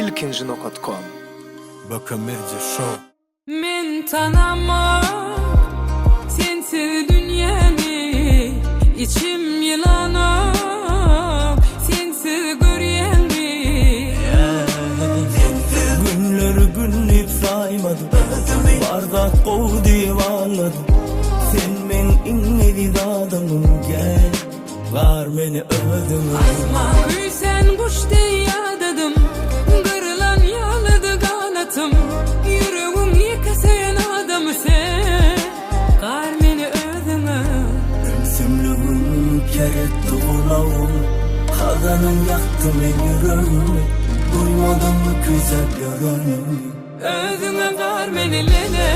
Ilkinji nokat kom. Bökemedia Show. Men tanamok sensiz dünýäni Içim ýylanok sensiz görýäňmi. Günleri gün diýip saýmadym Bar zat gowy diýip aldadym Sen meň iň eziz adamym Gel, gar meni özüňe. Küýsän guş deý ýadadym, Gyrylan ýalydy ganatym. Ýüregiň ýeke söýen adamy sen, Gar meni özüňe. Ümsümligim ker etdi gulagym, Hazanyň ýakdy meň ýüregimi, Duýmadyňmy küýsäp ýörenimi. Özüňe gar meni lele,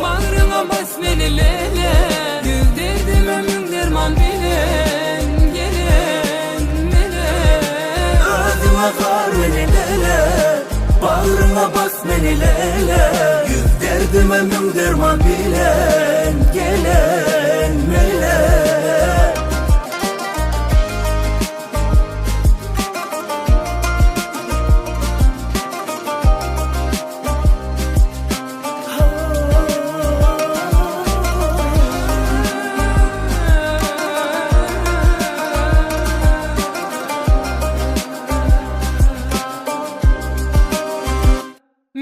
Bagryňa bas meni lele, Ýüz derdime müň derman bilen gelen mele. Özüňe gar meni lele, Bagryňa bas meni lele, Ýüz derdime müň derman bilen gelen mele.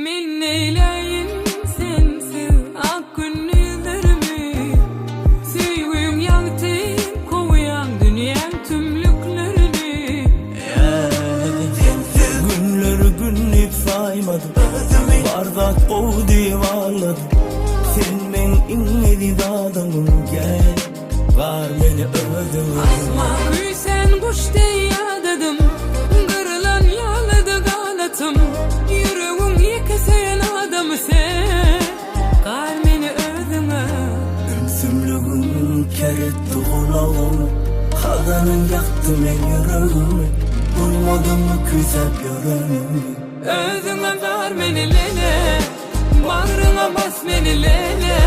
Men neýläýin sensiz ak gündizlerimi, Söýgüň ýagty kowýaň dünýäň tümlüklerini. Günleri gün diýip saýmadym Bar zat gowy diýip aldadym Sen meň iň eziz adamym Gel, gar meni özüňe. Küýsän guş deý ýadadym, Gyrylan ýalydy ganatym. Ýüregiň ýeke söýen adamy sen, Gar meni özüňe. Ümsümligim ker etdi gulagym Hazanyň ýakdy meň ýüregimi Duýmadyňmy küýsäp ýörenimi. Özüňe gar meni lele, Bagryňa bas meni lele,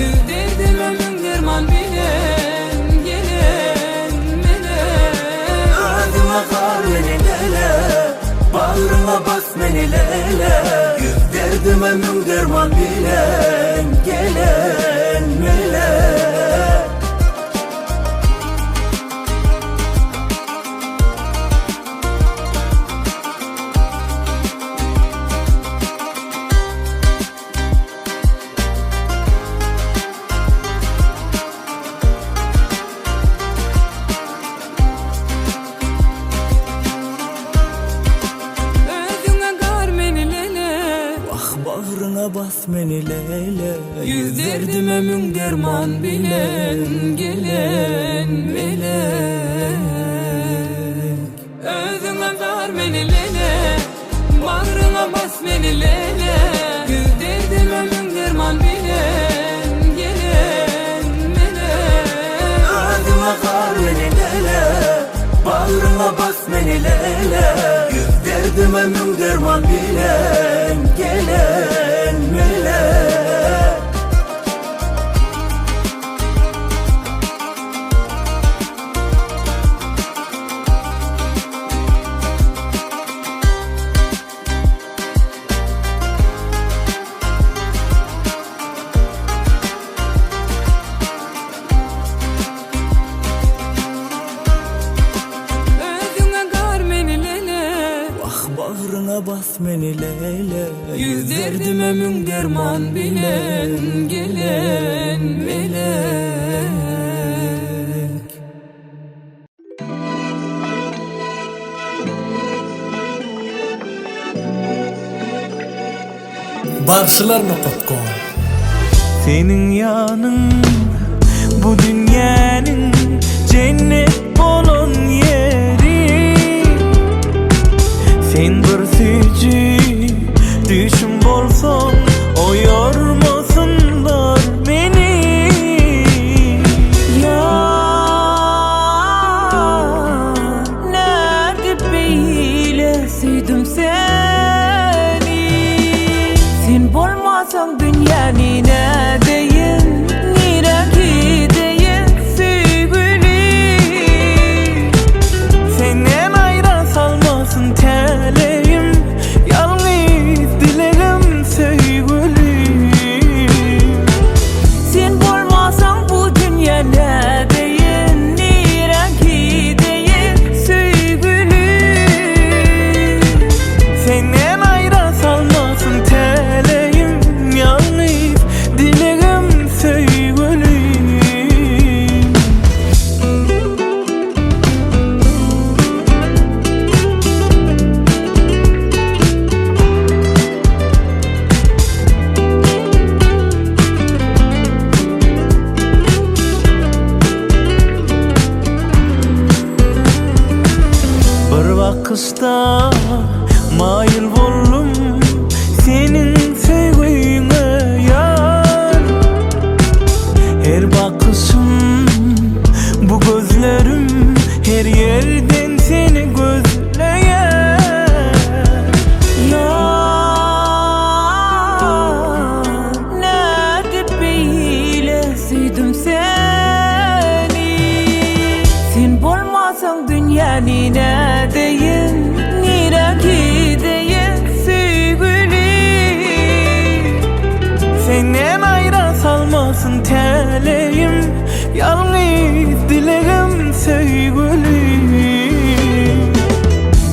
Ýüz derdime müň derman bilen gelen mele. Özüňe gar meni lele, Bagryňa bas meni lele, Ýüz derdime müň derman bilen gelen mele. Özüňe gar meni lele, Wah bagryňa bas meni lele, Ýüz derdime müň derman bilen gelen melek. Özüňe gar meni lele, Bagryňa bas meni lele, Ýüz derdime müň derman bilen gelen melek. Özüňe gar meni lele, Bagryňa bas meni lele, Ýüz derdime müň derman bilen gelen mele. Özüňe gar meni lele, Wah bagryňa bas meni lele, Ýüz derdime müň derman bilen gelen melek. Bagşylar nokat kom. Seniň ýanyň bu dünýäniň jennet bolan ýeri Sen bir süýji düýşüm bolsaň oýarmasynlar meni Ýar, nädip beýle söýdüm seni Sen bolmasaň dünýäni nädeýin Nirä gideýin söýgüli Senden aýra salmasyn täleýim. dünýäni nädeýin Nirä gideýin söýgüli Senden aýra salmasyn täleýim Ýalňyz dilegim söýgüli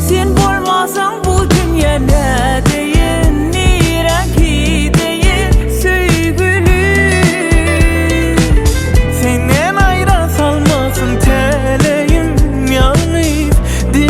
Sen bolmasaň bu dünýä nädeýin Nirä gideýin söýgüli Senden aýra salmasyn täleýim Ýalňyz dilegim söýgüli.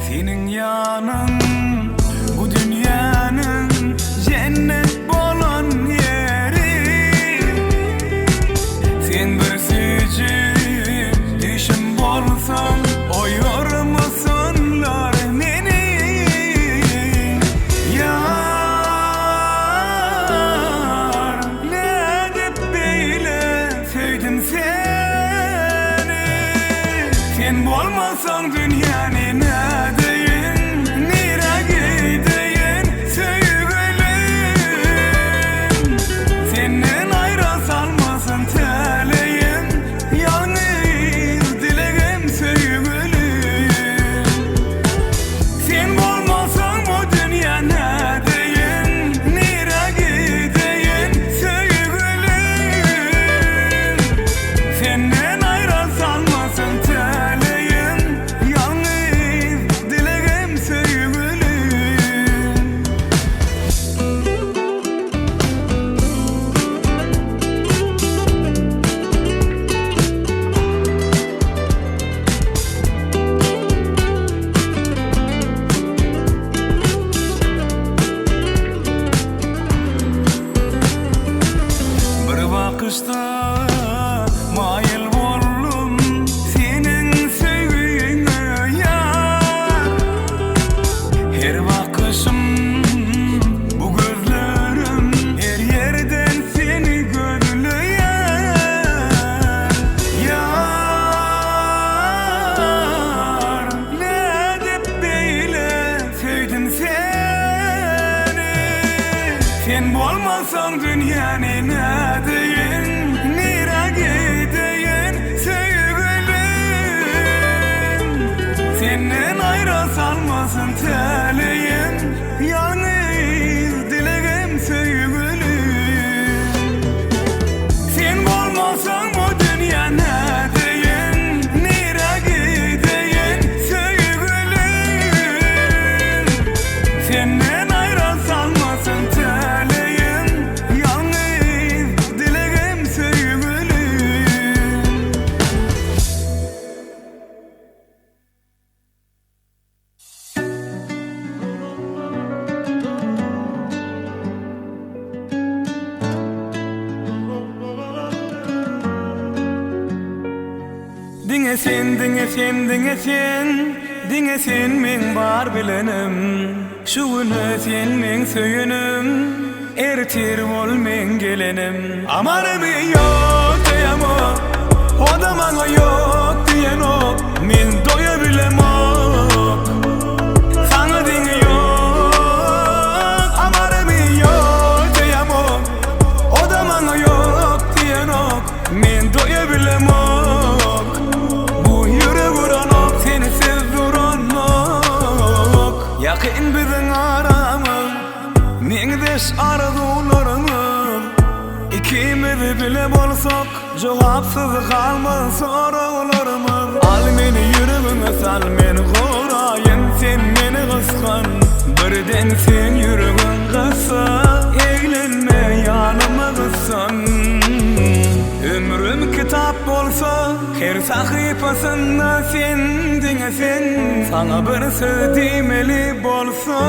Seniň ýanyň bu dünýäniň jennet bolan ýeri. Sen bir süýji düşüm bolsaň, oýarmasynlar meni. Ýar, nädip beýle söýdüm seni? Sen bolmasaň dünýäni nädeýin, nirä gideýin söýgülim? Senden aýra salmasyn täleýim, ýalňyz dilegim söýgülim. Sen bolmasaň bu dünýä nädeýin, nirä gideýin söýgülim? Senden aýra salmasyn täleýim, ýalňyz dilegim söýgülim. Bir bakyşda maýyl boldum seniň söýgüňe ýar. Her bakyşym bu gözlerim her ýerden seni gözleýär. Ýar, nädip beýle söýdüm seni? Sen bolmasaň dünýäni nädeýin, nirä gideýin söýgülim? Senden aýra salmasyn täleýim, ýalňyz dilegim söýgülim. Sen bolmasaň bu dünýä nädeýin, nirä gideýin söýgülim? Senden aýra salmasyn täleýim, ýalňyz dilegim söýgülim. Diňe sen, diňe sen, diňe sen, diňe sen meň bar bilenim. Şu güne sen meň söýenim, ertir bol meň gelenim. Amanym ýok diýemok, o-da maňa ýok diýenok, men doýa bilemok. Saňa deňi ýok, amanym ýok diýemok, o-da maňa ýok diýenok, men doýa bilemok. Bu ýürek uranok, sensiz duranok. Ýakyn biziň aramyz, meňzeş arzuwlarymyz. Ikimiz bile bolsak, jogapsyz galmaz soraglarymyz. Al meni ýüregiňe sal, men goraýyn, sen meni gysgan. Birden seň ýüregiň gyssa, eglenme ýanyma gyssan. Ömrüm kitap bolsa, her sahypasynda sen, diňe sen. Saňa bir söz diýmeli bolsa.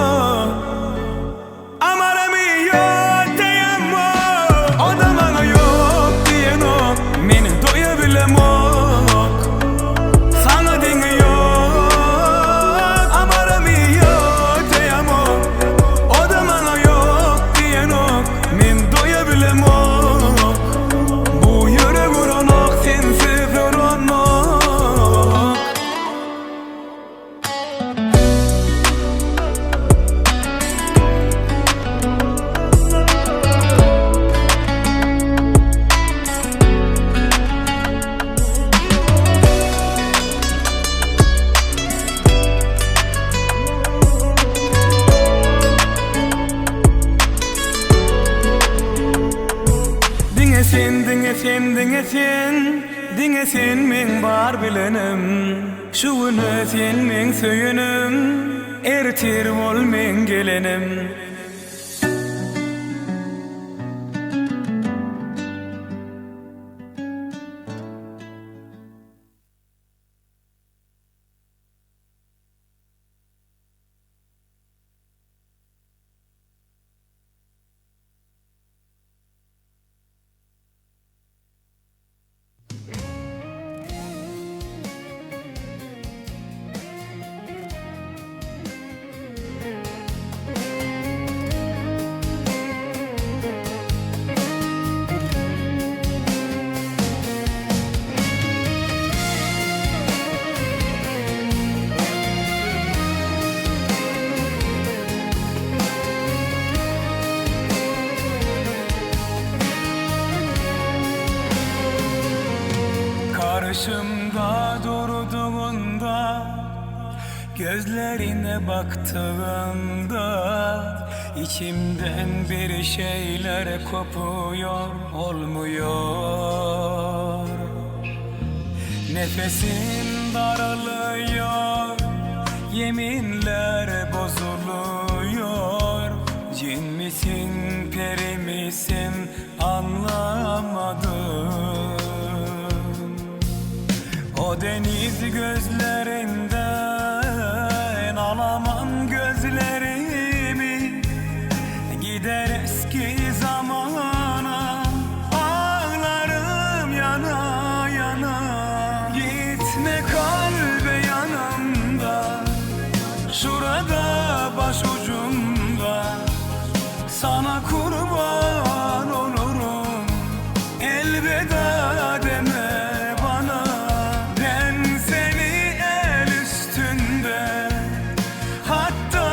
sen diňe sen diňe sen Diňe sen meň bar bilenim Şu güne sen meň söýenim Ertir bol meň gelenim. Karşımda durduğunda Gözlerine baktığımda içimden bir şeyler kopuyor olmuyor Nefesim daralıyor Yeminler bozuluyor Cin misin peri misin anlamadım O deniz gözlerinden alamam gözlerimi Gider eski zamana ağlarım yana yana Gitme kalbe yanımda Şurada başucumda Sana kurban olurum Elveda deme bana Ben seni el üstünde Hatta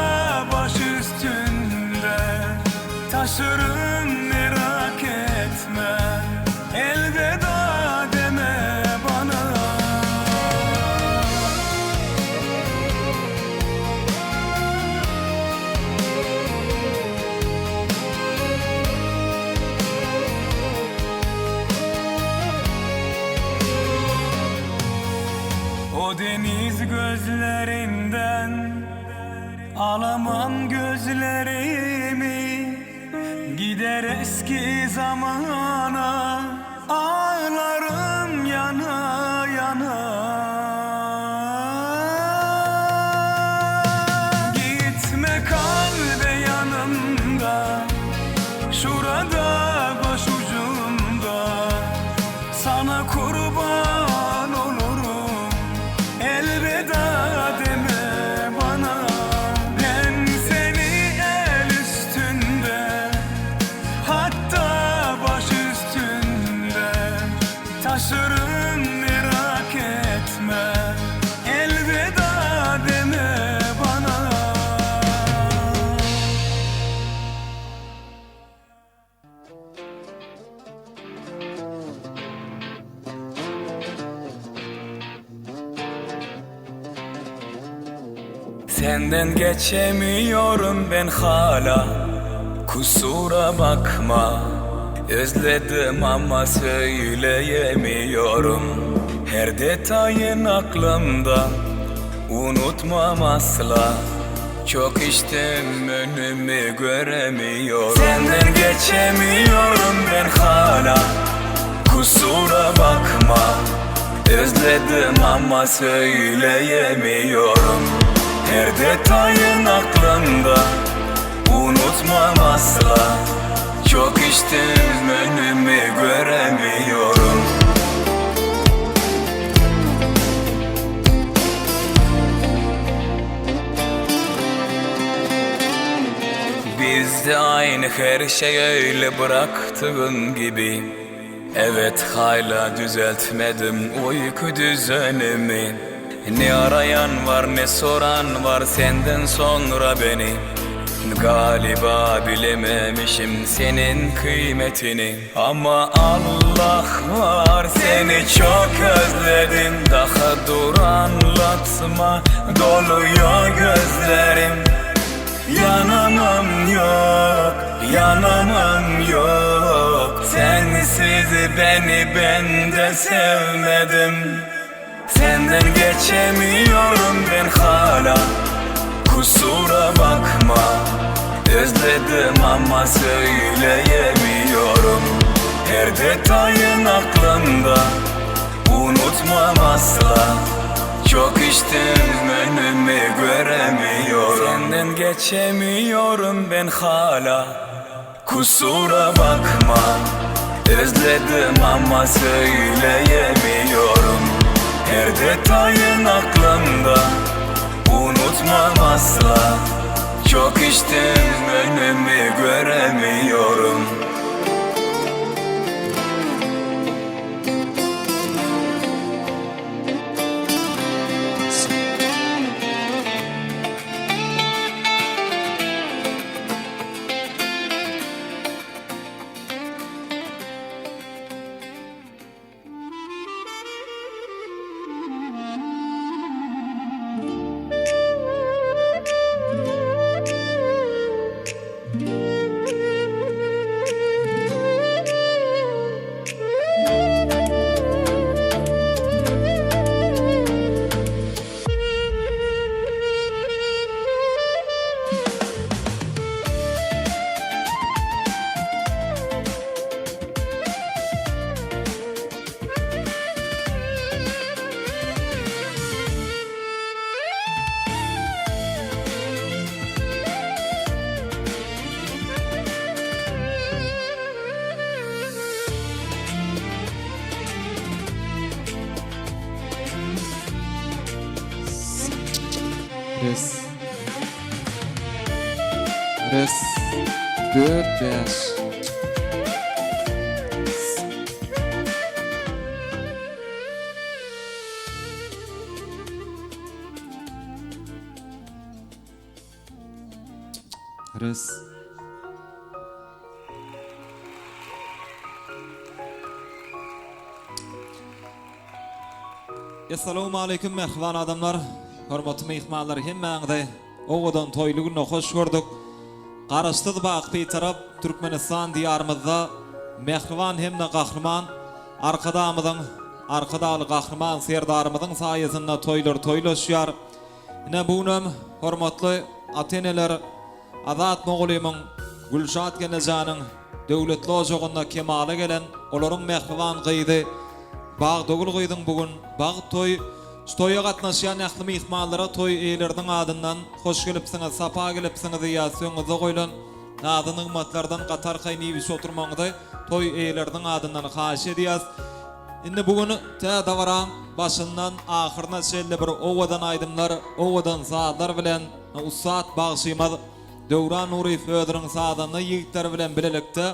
baş üstünde Taşırım merak etme Elveda deme bana O deniz gözlerinden alamam gözlerimi Gider eski zamana ağlarım yana yana Gitme kalbe yanımda Şurada başucumda Sana kurban olurum Elveda deme bana Ben seni el üstünde Hatta baş üstünde Taşırım merak etme Elveda deme bana Senden geçemiyorum ben hala Kusura bakma Özledim ama söyleyemiyorum Her detayın aklımda Unutmam asla Çok içtim önümü göremiyorum Senden geçemiyorum ben hala Kusura bakma Özledim ama söyleyemiyorum Her detayın aklımda Unutmam asla Çok içtim önümü göremiyorum Bizde aynı her şey öyle bıraktığın gibi Evet hala düzeltmedim uyku düzenimi Ne arayan var ne soran var senden sonra beni Galiba bilememişim senin kıymetini Ama Allah var seni çok özledim Daha dur anlatma doluyor gözlerim Yanamam yok, yanamam yok. Sen Sensiz beni ben de sevmedim Senden geçemiyorum ben hala Kusura bakma Özledim ama söyleyemiyorum Her detayın aklımda Unutmam asla Çok içtim önümü göremiyorum Senden geçemiyorum ben hala Kusura bakma Özledim ama söyleyemiyorum Her detayın aklımda Unutmam asla Çok içtim önümü göremiyorum Res. Res. Dört bäş. Res. Essalawmaleýkum mähriban adamlar, hormatly myhmanlar hemmäňizi owadan toýly günde hoş gördük. Garaşsyz baky Bitarap Türkmenistan diýarymyzda mähriban hem-de gahryman Arkadagymyzyň, Arkadagly Gahryman Serdarymyzyň saýasynda toýlar toýlaşýar. Ine bu günem hormatly ata-eneler Azat mugallymyň, Gülşat gelnejäniň döwletli ojagynda kemala gelen olaryň mähriban gyzy Bagdagül gyzyň bu gün bagt toýy. Şu toýa gatnaşýan ähli myhmanlara toý eýeleriniň adyndan hoş gelipsiňiz, sapa gelipsiňiz diýýäs. Öňüňizde goýlan nazy-nygmatlardan gaty arkaýyn iýip-içip oturmagyňyzy toý eýeleriniň adyndan haýyş edýäs. Indi bu gün tä dabaraň başyndan ahyryna çenli bir owadan aýdymlar, owadan sazlar bilen ussat bagşymyz Döwran Nuryýew özüniň sazanda ýigitleri bilen bilelikde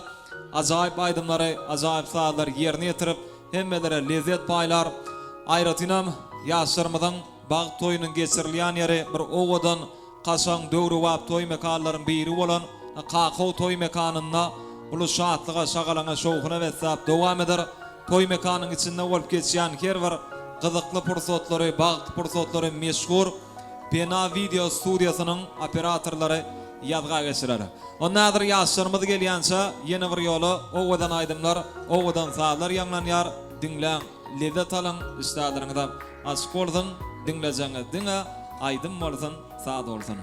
ajaýyp aýdymlary, ajaýyp sazlary ýerine ýetirip, hemmelere lezzet paýlar. Aýratynam, ýaşlarymyzyň bagt toýunyň geçirilýän ýeri bir owadan, kaşaň, döwrebap toý mekanlaryň biri bolan Kakow toý mekanynda uly şatlyga, şagalaňa, şowhuna besläp dowam eder. Toý mekanyň içinde bolup geçýän her bir gyzykly pursatlary, bagtly pursatlary meşhur Pena wideo studiýasynyň operatorlary ýazga geçirer. Onda häzir ýaşlarymyz gelýänçä ýene bir ýola owadan aýdymlar, owadan sazlar ýaňlanýar, diňläň, lezzet alyň, işdäleriňizem açyk bolsun, diňlejegiňiz diňe aýdym bolsun, saz bolsun.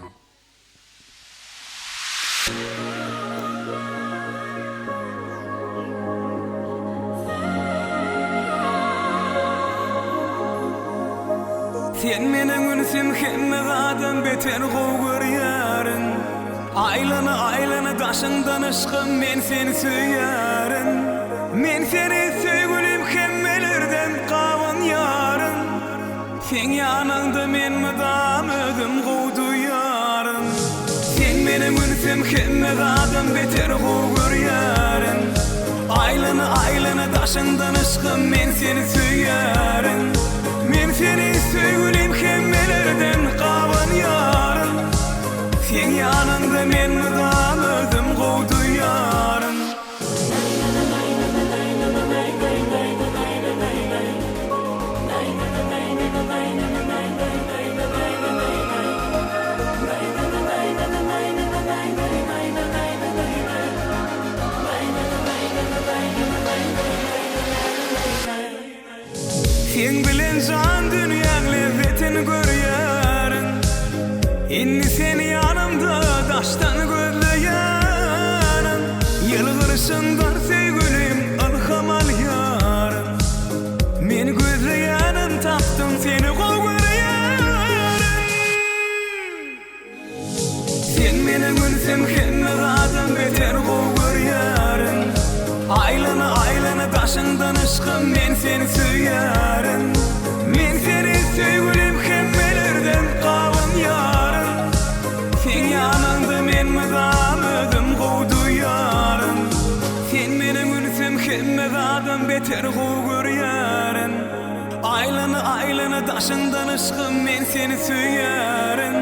Sen meniň ünsüm hemme zadam beter gowy görýärin Aýlana aýlana daşyňdan yşkym men seni söýýärin Men seni söýgülim hemmelerden gabanýaryn Seň ýanyňda men mydam özüm gowy duýaryn. Sen meniň ünsüm hemme zadam beter gowy görýärin. Aýlana aýlana daşyňdan yşkym men seni söýýärin. Men seni söýgülim hemmelerden gabanýaryn. Seň ýanyňda men mydam özüm gowy duýaryn. daşyňdan yşkym men seni söýýärin Men seni söýgülim hemmelerden gabanýaryn Seň ýanyňda men mydam özüm gowy duýýaryn Sen meniň ünsüm hemme zadam beter gowy görýärin Aýlana aýlana daşyňdan yşkym men seni söýýärin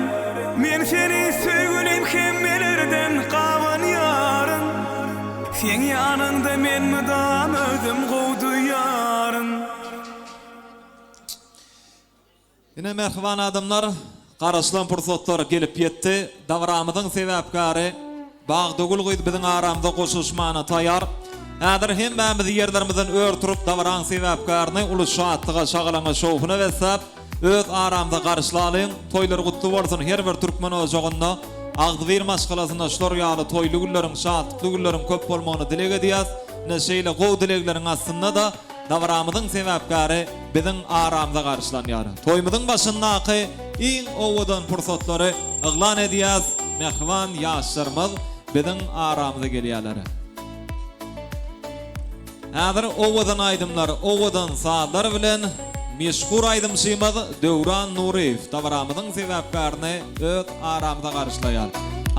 Men seni söýgülim hemmelerden gabanýaryn Seň ýanyňda men mydam özüm gowy duýýaryn. Ine mähriban adamlar, garaşylan pursatlar gelip ýetdi. Dabaramyzyň sebäpkäri Bagdagül gyz biziň aramyza goşulyşmana taýar. Häzir hemmämiz ýerlerimizden ör turup dabaraň sebäpkärini uly şatlyga, şagalaňa, şowhuna besläp, öz aramyza garşylalyň. Toýlar gutly bolsun her bir türkmen ojagynda, agzybir maşgalasynda şular ýaly toýly günleriň, şatlykly günleriň köp bolmagyny dileg edýäs. Ine şeýle gowy dilegleriň astynda-da Dabaramyzyň sebäpkäri biziň aramyza garşylanýar. Toýumyzyň başyndaky iň owadan pursatlary yglan edýäs, mähriban ýaşlarymyz biziň aramyza gelýärler. Häzir owadan aýdymlar, owadan sazlar bilen meşhur aýdymçymyz Döwran Nuryýew dabaramyzyň sebäpkärini öz aramyza garşylaýar.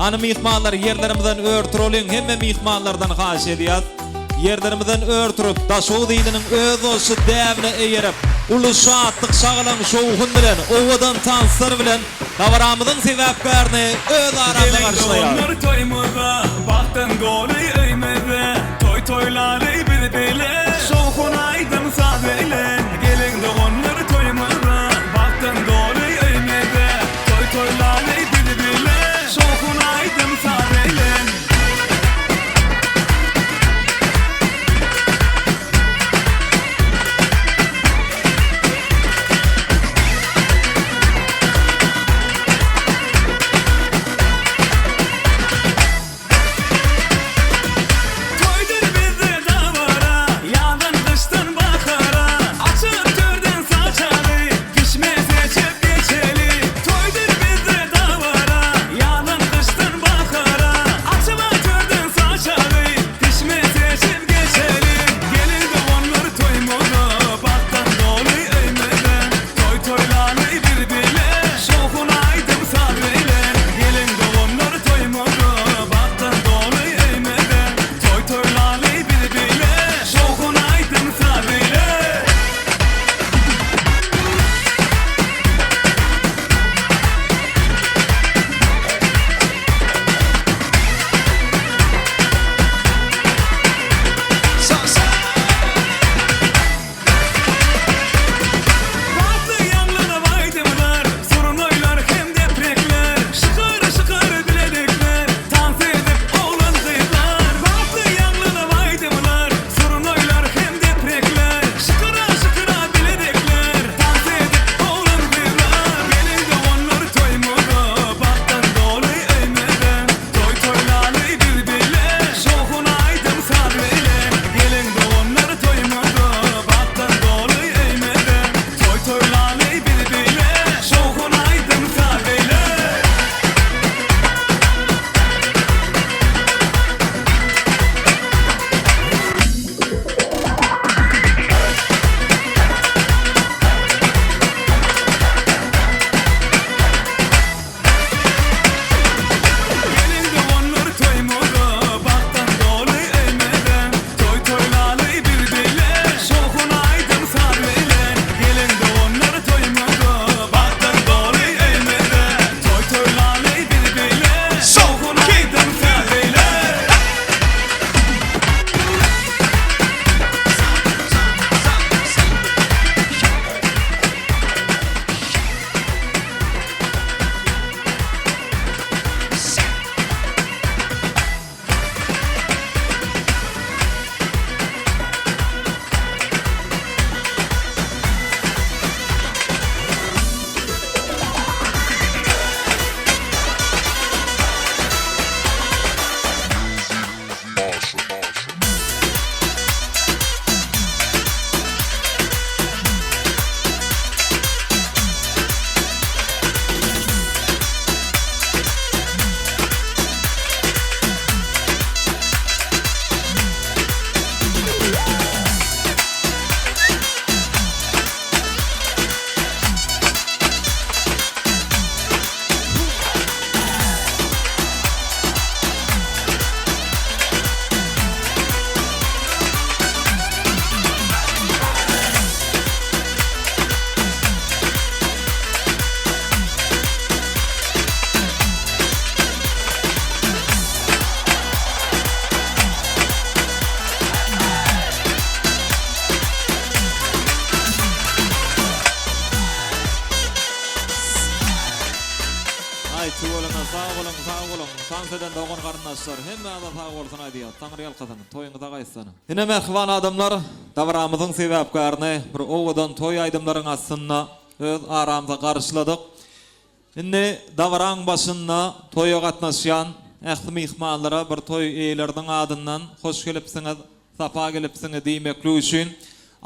Hany myhmanlar ýerlerimizden ör turalyň hemme myhmanlardan haýyş edýäs. Ýerlerimizden ör turup Daşoguz iliniň özboluşly däbine eýerip uly şatlyk şagalaň şowhun bilen owadan tanslar bilen dabaramyzyň sebäpkärini öz aramyza Geliň garşylaýar. doganlar toýumyza Bagtdan doly öýmüze Toý toýlaly biz bile Şowhun aýdym saz bilen Geliň doganlar toýumyza Bagtdan doly öýmüze Toý toýlaly biz bile Şowhun aýdym saz bilen. Tans eden dogan garyndaşlar hemmäňize sag bolsun aýdýas. Taňry ýalkasyn. Toýuňyza gaýtsyn. Ine mähriban adamlar, dabaramyzyň sebäpkärini bir owadan toý aýdymlaryň astynda öz aramyza garşyladyk. Indi dabaraň başynda toýa gatnaşýan ähli myhmanlara bir toý eýeleriniň adyndan hoş gelipsiňiz, sapa gelipsiňiz diýmeklik üçin,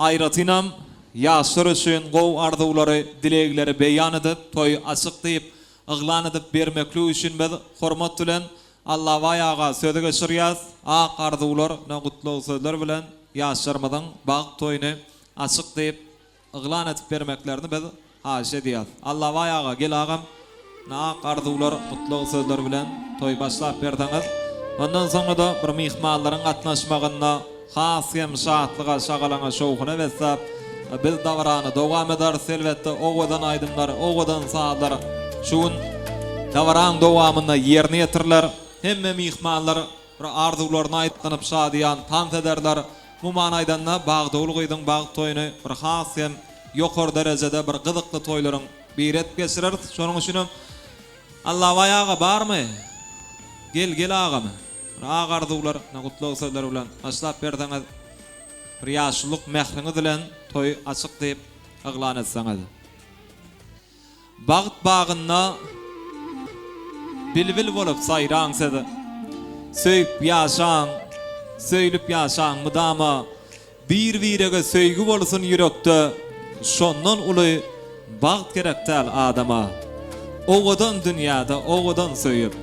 aýratynam ýaşlar üçin gowy arzuwlary, dilegleri beýan edip, toý açyk diýip yglan edip bermeklik üçin biz hormat bilen Allabaý aga sözi geçirýäs. Ak arzuwlar we gutlag sözler bilen ýaşlarymyzyň bagt toýuny açyk diýip yglan edip bermeklerini biz haýyş edýäs. Allabaý aga gel agam ine ak arzuwlar gutlag sözler bilen toýy başlap berseňiz. Ondan soňra-da bir myhmanlaryň gatnaşmagynda Has hem şatlyga, şagalaňa, şowhuna besläp, biz dabarany dowam ederis. Elbetde, owadan aýdymlar, owadan sazlar şu gün dabaraň dowamynda ýerine ýetiriler. Hemme myhmanlar bir arzuwlaryny aýdynyp, şadyýan tans ederler. Umuman aýdanda, Bagtygül gyzyň bagt toýuny bir has hem ýokary derejede bir gyzykly toýlaryň biri edip geçireris. Şonuň üçinem Allabaý aga barmy? Gel, gel agam. Bir ak arzuwlar, gutlag sözler bilen başlap berseňiz, bir ýaşululyk mähriňiz bilen toýy açyk diýip yglan etseňiz. Bagt bagynda bilbil bolup saýraň siz. Söýüp ýaşaň, söýlüp ýaşaň mydama. Bir-birege söýgi bolsun ýürekde, Şondan uly bagt gerek däl adama. Owadan dünýäde owadan söýüp,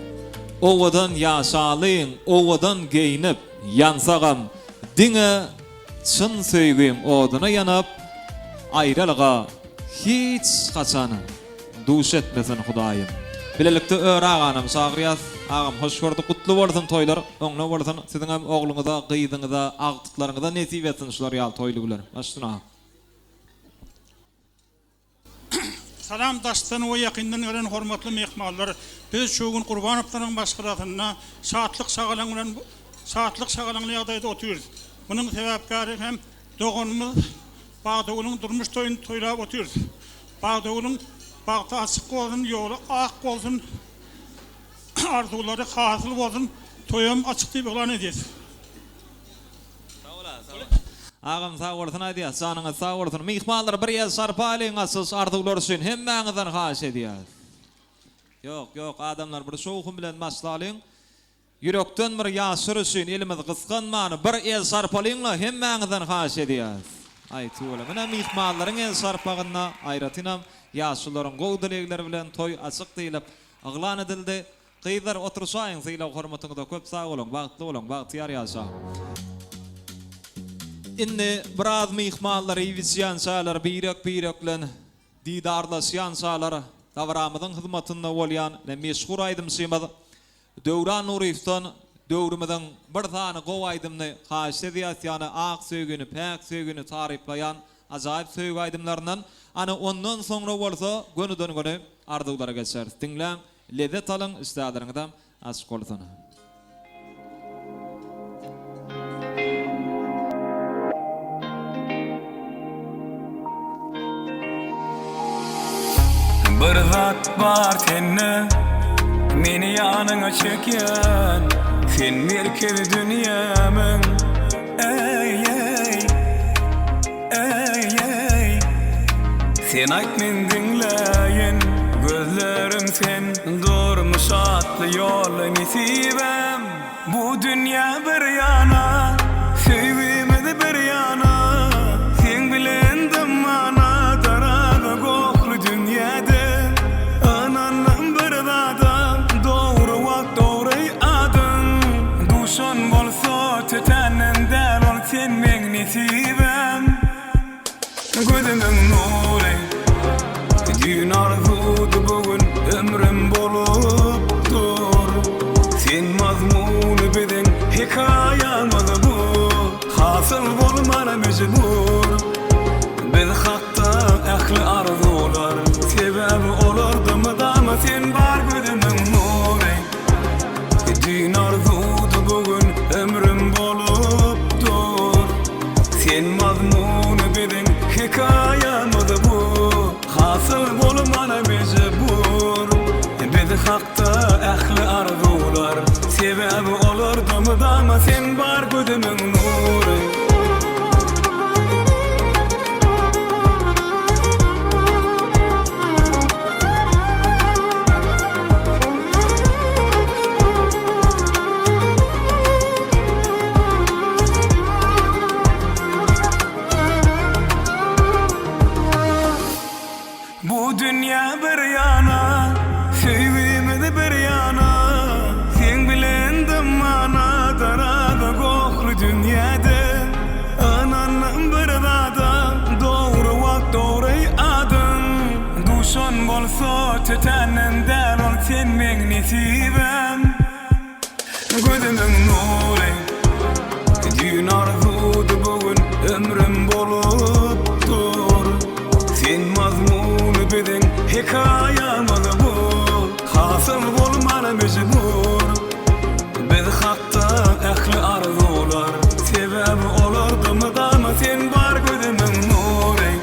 Owadan ýaşalyň, owadan geýnip, Ýansagam, diňe çyn söýgiň oduna ýanyp, Aýralyga hiç haçan duş etmesin Hudaýym. Bilelikde Öre aganam çagyrýas. Agam hoş gördük. Gutly bolsun toýlar. Oňly bolsun. Siziňem ogluňyza, gyzyňyza, agtyklaryňyza nesip etsin şular ýaly toýly güler. Baş üstüne agam. Salam daşdan we ýakyndan gelen hormatly myhmanlar! Biz şu gün Gurbanowlaryň maşgalasynda şatlyk şagalaň bilen şatlyk şagalaňly ýagdaýda otyrys. Munuň sebäpkäri hem doganymyz Bagdagülüň durmuş toýuny toýlap otyrys. Bagdagülüň bagty açyk bolsun, ýoly ak bolsun, arzuwlary hasyl bolsun, toýam açyk diýip yglan edýäs. Agam sag bolsun aýdýas janyňyz sag bolsun myhmanlar bir ýez şarpa alyň açylyş arzuwlar üçin hemmäňizden haýyş edýäs. Ýok ýok adamlar bir şowhun bilen başlalyň Ýürekden bir ýaşlar üçin elimizi gysganman bir el şarpalyňla hemmäňizden haýyş edýäs. Aý tüweleme ine myhmanlaryň el şarpagynda aýratynam ýaşulularyň gowy dilegleri bilen toý açyk diýlip yglan edildi. Gyzlar oturyşaýyň sylag hormatyňyza köp sag boluň bagtly boluň bagtyýar ýaşaň. Indi biraz myhmanlar iýip içýänçäler birek birek bilen didarlaşýançalar dabaramyzyň hyzmatynda bolýan meşhur aýdymçymyz Döwran Nuryýewden döwrümiziň bir sany gowy aýdymyny haýyşt edýäs, ýagny ak söýgini, päk söýgini taryplaýan ajaýyp söýgi aýdymlaryndan. Ana ondan soňra bolsa gönüden-göni arzuwlara geçeris. Diňläň, lezzet alyň, işdäleriňizem açyk bolsun. Bir zat bar sende Meni ýanyňa çekýän Sen merkezi dünýämiň Eý eý Eý eý Sen aýt men diňläýin Gözlerim sen Durmuş atly ýolda nesibäm Bu dünýä bir ýana, söýgimiz bir ýana, Seň bilen dymmana daraga gohly dünýäde. Ynandym bir zada, dogry wagt dogry adyň, Duşan bolsa tötänden däl ol sen meň nesibäm. Gözümiň nury Düýn arzuwdy bu gün ömrüm bolup dur Sen mazmuny biziň hekaýamyz bu Hasyl bolmana mejbur Biz hakda ähli arzuwlar Sebäbi olarda mydama sen bar gözümiň nury Düýn arzuwdy bu gün ömrüm bolup dur Sen mazmuny biziň hekaýamyz bu Hasyl bolmana mejbur Biz hakda ähli arzuwlar. mydama sen bar gözümiň nury. Bu dünýä bir ýana, söýgimiz bir ýana, Seň bilen dymmana darada gohly dünýäde. Ynandym bir zada, dogry wagt dogry adyň, Duşan bolsa tötänden däl ol sen meň nesibäm. Gözümiň nury Düýn arzuwdy bu gün ömrüm bolup dur Sen mazmuny biziň hekaýamyz bu Hasyl bolmana mejbur Biz hakda ähli arzuwlar Sebäbi olarda mydama sen bar gözümiň nury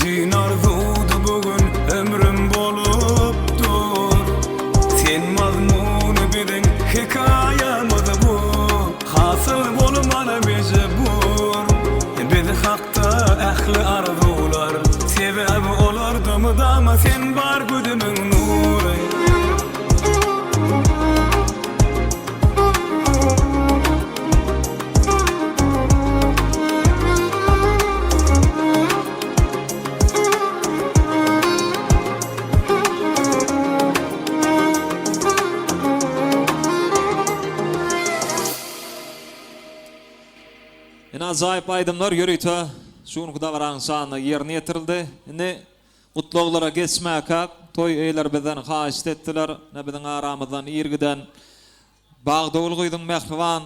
Düýn arzuwdy bu gün ömrüm bolup dur Sen mazmuny biziň hekaýamyz bu Hasyl bolmana mejbur Biz hakda ähli arzuwlar Sebäbi olarda mydama sen bar gözümiň nury. Ine ajaýyp aýdymlar ýörite şu günki dabaranyň şanyna ýerine ýetirildi. Indi gutlaglara geçmäkäk toý eýeleri bizden haýyşt etdiler. Ine biziň aramyzdan ir giden Bagdagül gyzyň mähriban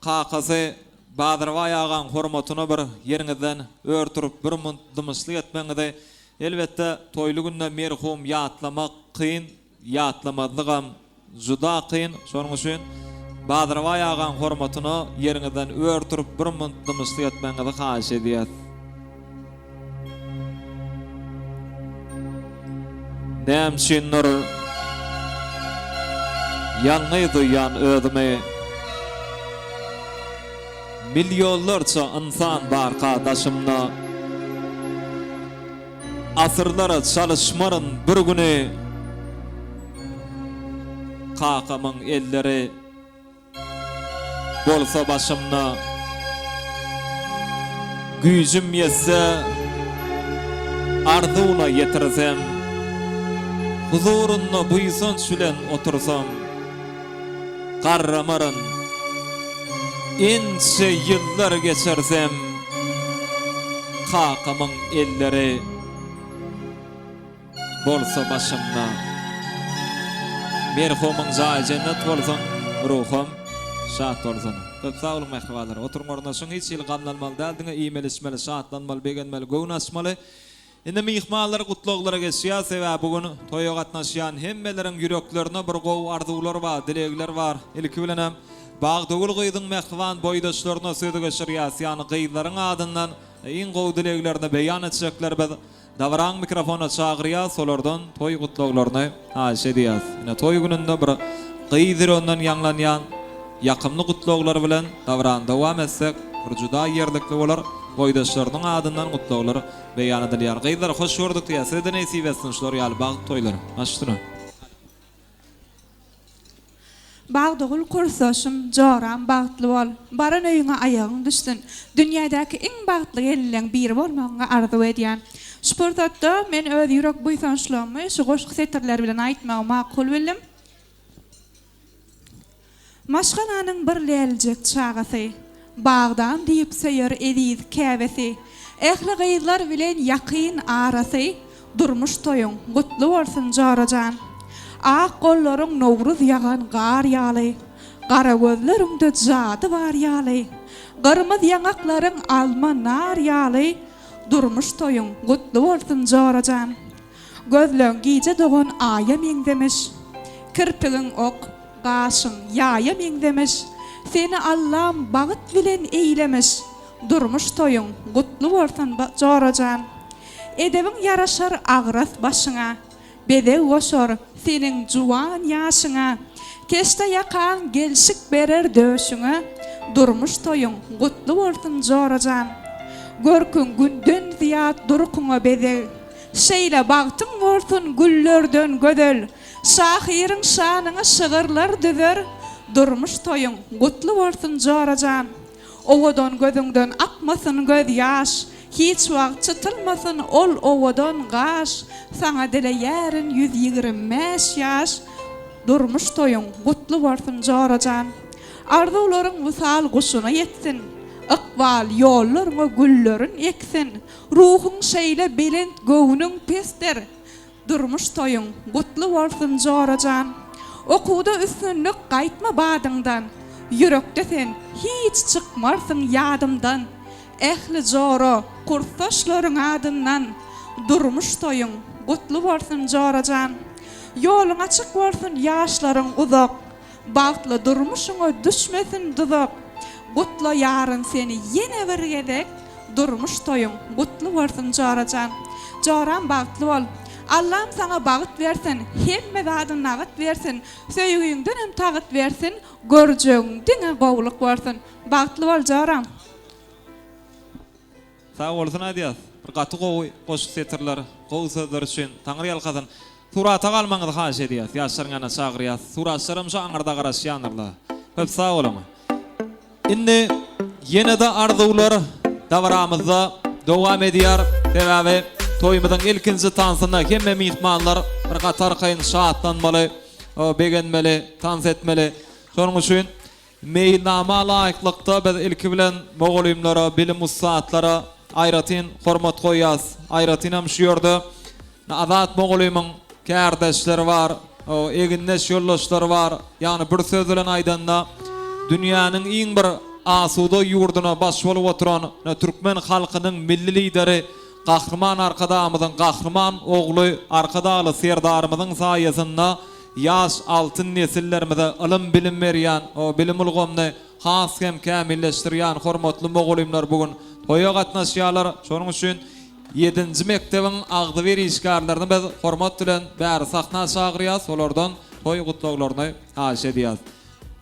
kakasy Bazarbaý agaň hormatyna bir ýeriňizden ör turup bir munt dymyşlyk etmegiňizi, elbetde toýly günde merhum ýatlamak kyn, ýatlamazlygam juda kyn, şonuň üçin Bazarbaý agaň hormatyna ýeriňizden ör turup bir munt dymyşlyk etmegiňizi haýyş edýäs. Näme üçindir ýalňyz duýýan özümi. Millionlarça ynsan barka daşymda. Asyrlara çalyşmaryn bir güni kakamyň elleri. Bolsa başymda. Güýjüm ýetse, arzuwna ýetirsem, Huzurynda buýsanç bilen otursam, Garramaryn, ençe ýyllar geçirsem, Kakamyň elleri. Bolsa başymda. Merhumyň jaýy jennet bolsun, ruham şat bolsun. Köp sag boluň mähribanlar. Oturyň ornaşyň hiç hili gamlanmaly däl diňe iýmeli içmeli şatlanmaly begenmeli göwün açmaly. Indi myhmanlar gutlaglara geçýär sebäbi bu gün toýa gatnaşýan hemmeleriň ýüreklerinde bir gowy arzuwlar bar dilegler bar. Ilki bilenem Bagdagül gyzyň mähriban boýdaşlaryna sözi geçirýäs ýagny gyzlaryň adyndan iň gowy dileglerini beýan etjekler biz Dabaraň mikrofona çagyrýas olardan toý gutlaglaryny haýyş edýäs. Ine toý gününde bir gyz ýüreginden ýaňlanýan ýakymly gutlaglar bilen dabarany dowam etsek bir juda ýerlikli bolar. Boýdaşlarynyň adyndan gutlaglar beýan edilýär. Gyzlar hoş gördük diýýäs size-de nesip etsin şular ýaly bagt toýlar. Baş üstüne. Bagdygül kursdaşym, joram bagtly bol. Baran öýüňe aýagyň düşsün. Dünýädäki iň bagtly gelinleň biri bolmagyňy arzuw edýän. Şu pursatda men öz ýürek buýsançlygymy şu goşgy setirleri bilen aýtmagy makul bildim. Maşgalanyň bir lälijek çagasy. Bagdan diýip söýer eziz käbesi. Ähli gyzlar bilen ýakyn arasy, Durmuş toýuň gutly bolsun jorajan. Ak gollaryň nowruz ýagan gar ýaly, Gara gözleriňde jady bar ýaly, Gyrmyz ýaňaklaryň alma nar ýaly, Durmuş toýuň gutly bolsun jorajan. Gözleň gije dogan aýa meňzemiş, Kirpigiň ok, gaşyň ýaýa meňzemiş, Seni Allam bagt bilen eýlemiş, Durmuş toýuň gutly bolsun jorajan. Edebiň ýaraşar agras başyňa, Bezeg goşar seniň juwan ýaşyňa. Keşde ýakaň gelşik berer döşüňe, Durmuş toýuň gutly bolsun jorajan. Görküň günden zyýat durkuňa bezeg, Şeýle bagtyň bolsun güllerden gözel, Şahyryň şanyňa şygyrlar düzer, Durmuş toýuň gutly bolsun jorajan. Owadan gözüňden akmasyn göz ýaş, Hiç wagt çytylmasyn ol owadan gaş, Saňa dileýärin 125 ýaş, Durmuş toýuň gutly bolsun jorajan. Arzuwlaryň wysal guşuna ýetsin, Ykbal ýollaryňa güllerin eksin, Ruhuň şeýle belent göwnüň pesdir, Durmuş toýuň gutly bolsun jorajan. Okuwda üstünlik gaýtma badyňdan, Ýürekde sen hiç çykmarsyň ýadymdan. Ähli jora kursdaşlaryň adyndan Durmuş toýuň gutly bolsun jorajan. Ýoluň açyk bolsun ýaşlaryň uzak, Bagtly durmuşyňa düşmesin duzak. Gutlaýaryn seni ýene bir gezek Durmuş toýuň gutly bolsun jorajan. Joram bagtly bol. Allam saňa bagt bersin, hemme zady nagyt bersin, söýgiňdenem tagyt bersin, görjegiň diňe gowluk bolsun. Bagtly bol joram. Sag bolsun aýdýas. Bir gaty gowy goşgy setirler, gowy sözler üçin Taňry ýalkasyn. Surata galmagyňyzy haýyş edýäs. Ýaşlaryň ýanyna çagyrýas. Suratçylaram şu aňyrda garaşýandyrlar. Köp sag boluň. Indi ýene-de arzuwlar dabaramyzda dowam edýär. Sebäbi toýumyzyň ilkinji tansynda hemme myhmanlar bir gaty arkaýyn şatlanmaly, begenmeli, tans etmeli. Şonuň üçin Meýilnama laýyklykda biz ilki bilen mugallymlara, bilim ussatlara aýratyn hormat goýýas. Aýratynam şu ýerde Azat mugallymyň kärdeşleri bar, egindeş ýoldaşlary bar. Ýagny bir söz bilen aýdanda, dünýäniň iň bir asuda ýurduna baş bolup oturan türkmen halkynyň Milli Lideri Gahryman Arkadagymyzyň gahryman ogly Arkadagly Serdarymyzyň saýasynda Ýaş altyn nesillerimize ylym-bilim berýän, bilim ulgamyny has hem kämilleşdirýän hormatly mugallymlar bu gün toýa gatnaşýarlar. Şonuň üçin ýedinji mekdebiň agzybir işgärlerini biz hormat bilen bäri sahna çagyrýarys, olardan toý gutlaglaryny haýyş edýäris.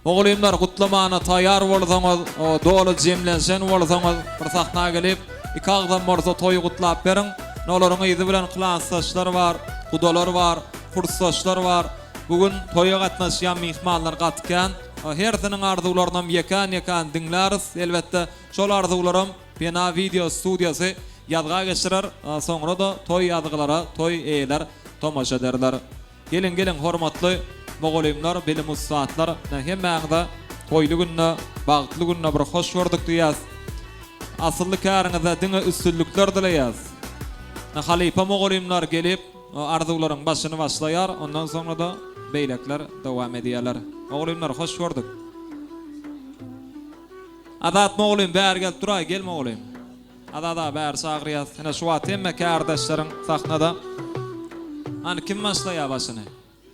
Mugallymlar gutlamana taýýar bolsaňyz, doly jemlenşen bolsaňyz, bir sahna gelip, iki agzam bolsa toýy gutlap beriň. Ine, olaryň yzy bilen klasdaşlar bar, gudalar bar, kursdaşlar bar. Bu gün toýa gatnaşýan myhmanlar gaty kän. Hersiniň arzuwlarynam ýekän-ýekän diňläris. Elbetde, şol arzuwlaram Pena wideo studiýasy ýazga geçirer. Soňra-da toý ýazgylara toý eýeler tomaşa ederler. Geliň geliň hormatly mugallymlar bilim ussatlar hemmäňize toýly günde bagtly günde bir hoş gördük diýýäs. Asylly käriňizde diňe üstünlikler dileýäs. Halypa mugallymlar gelip arzuwlaryň başyny başlaýar ondan soňra-da beýlekler dowam edýärler. Mugallymlar hoş gördük. Azat mugallym bäri gelip duraý gel mugallym. Azat aga bäri çagyrýas. Ine şu wagt hemme kärdeşleriň sahnada. Hany kim başlaýar başyny?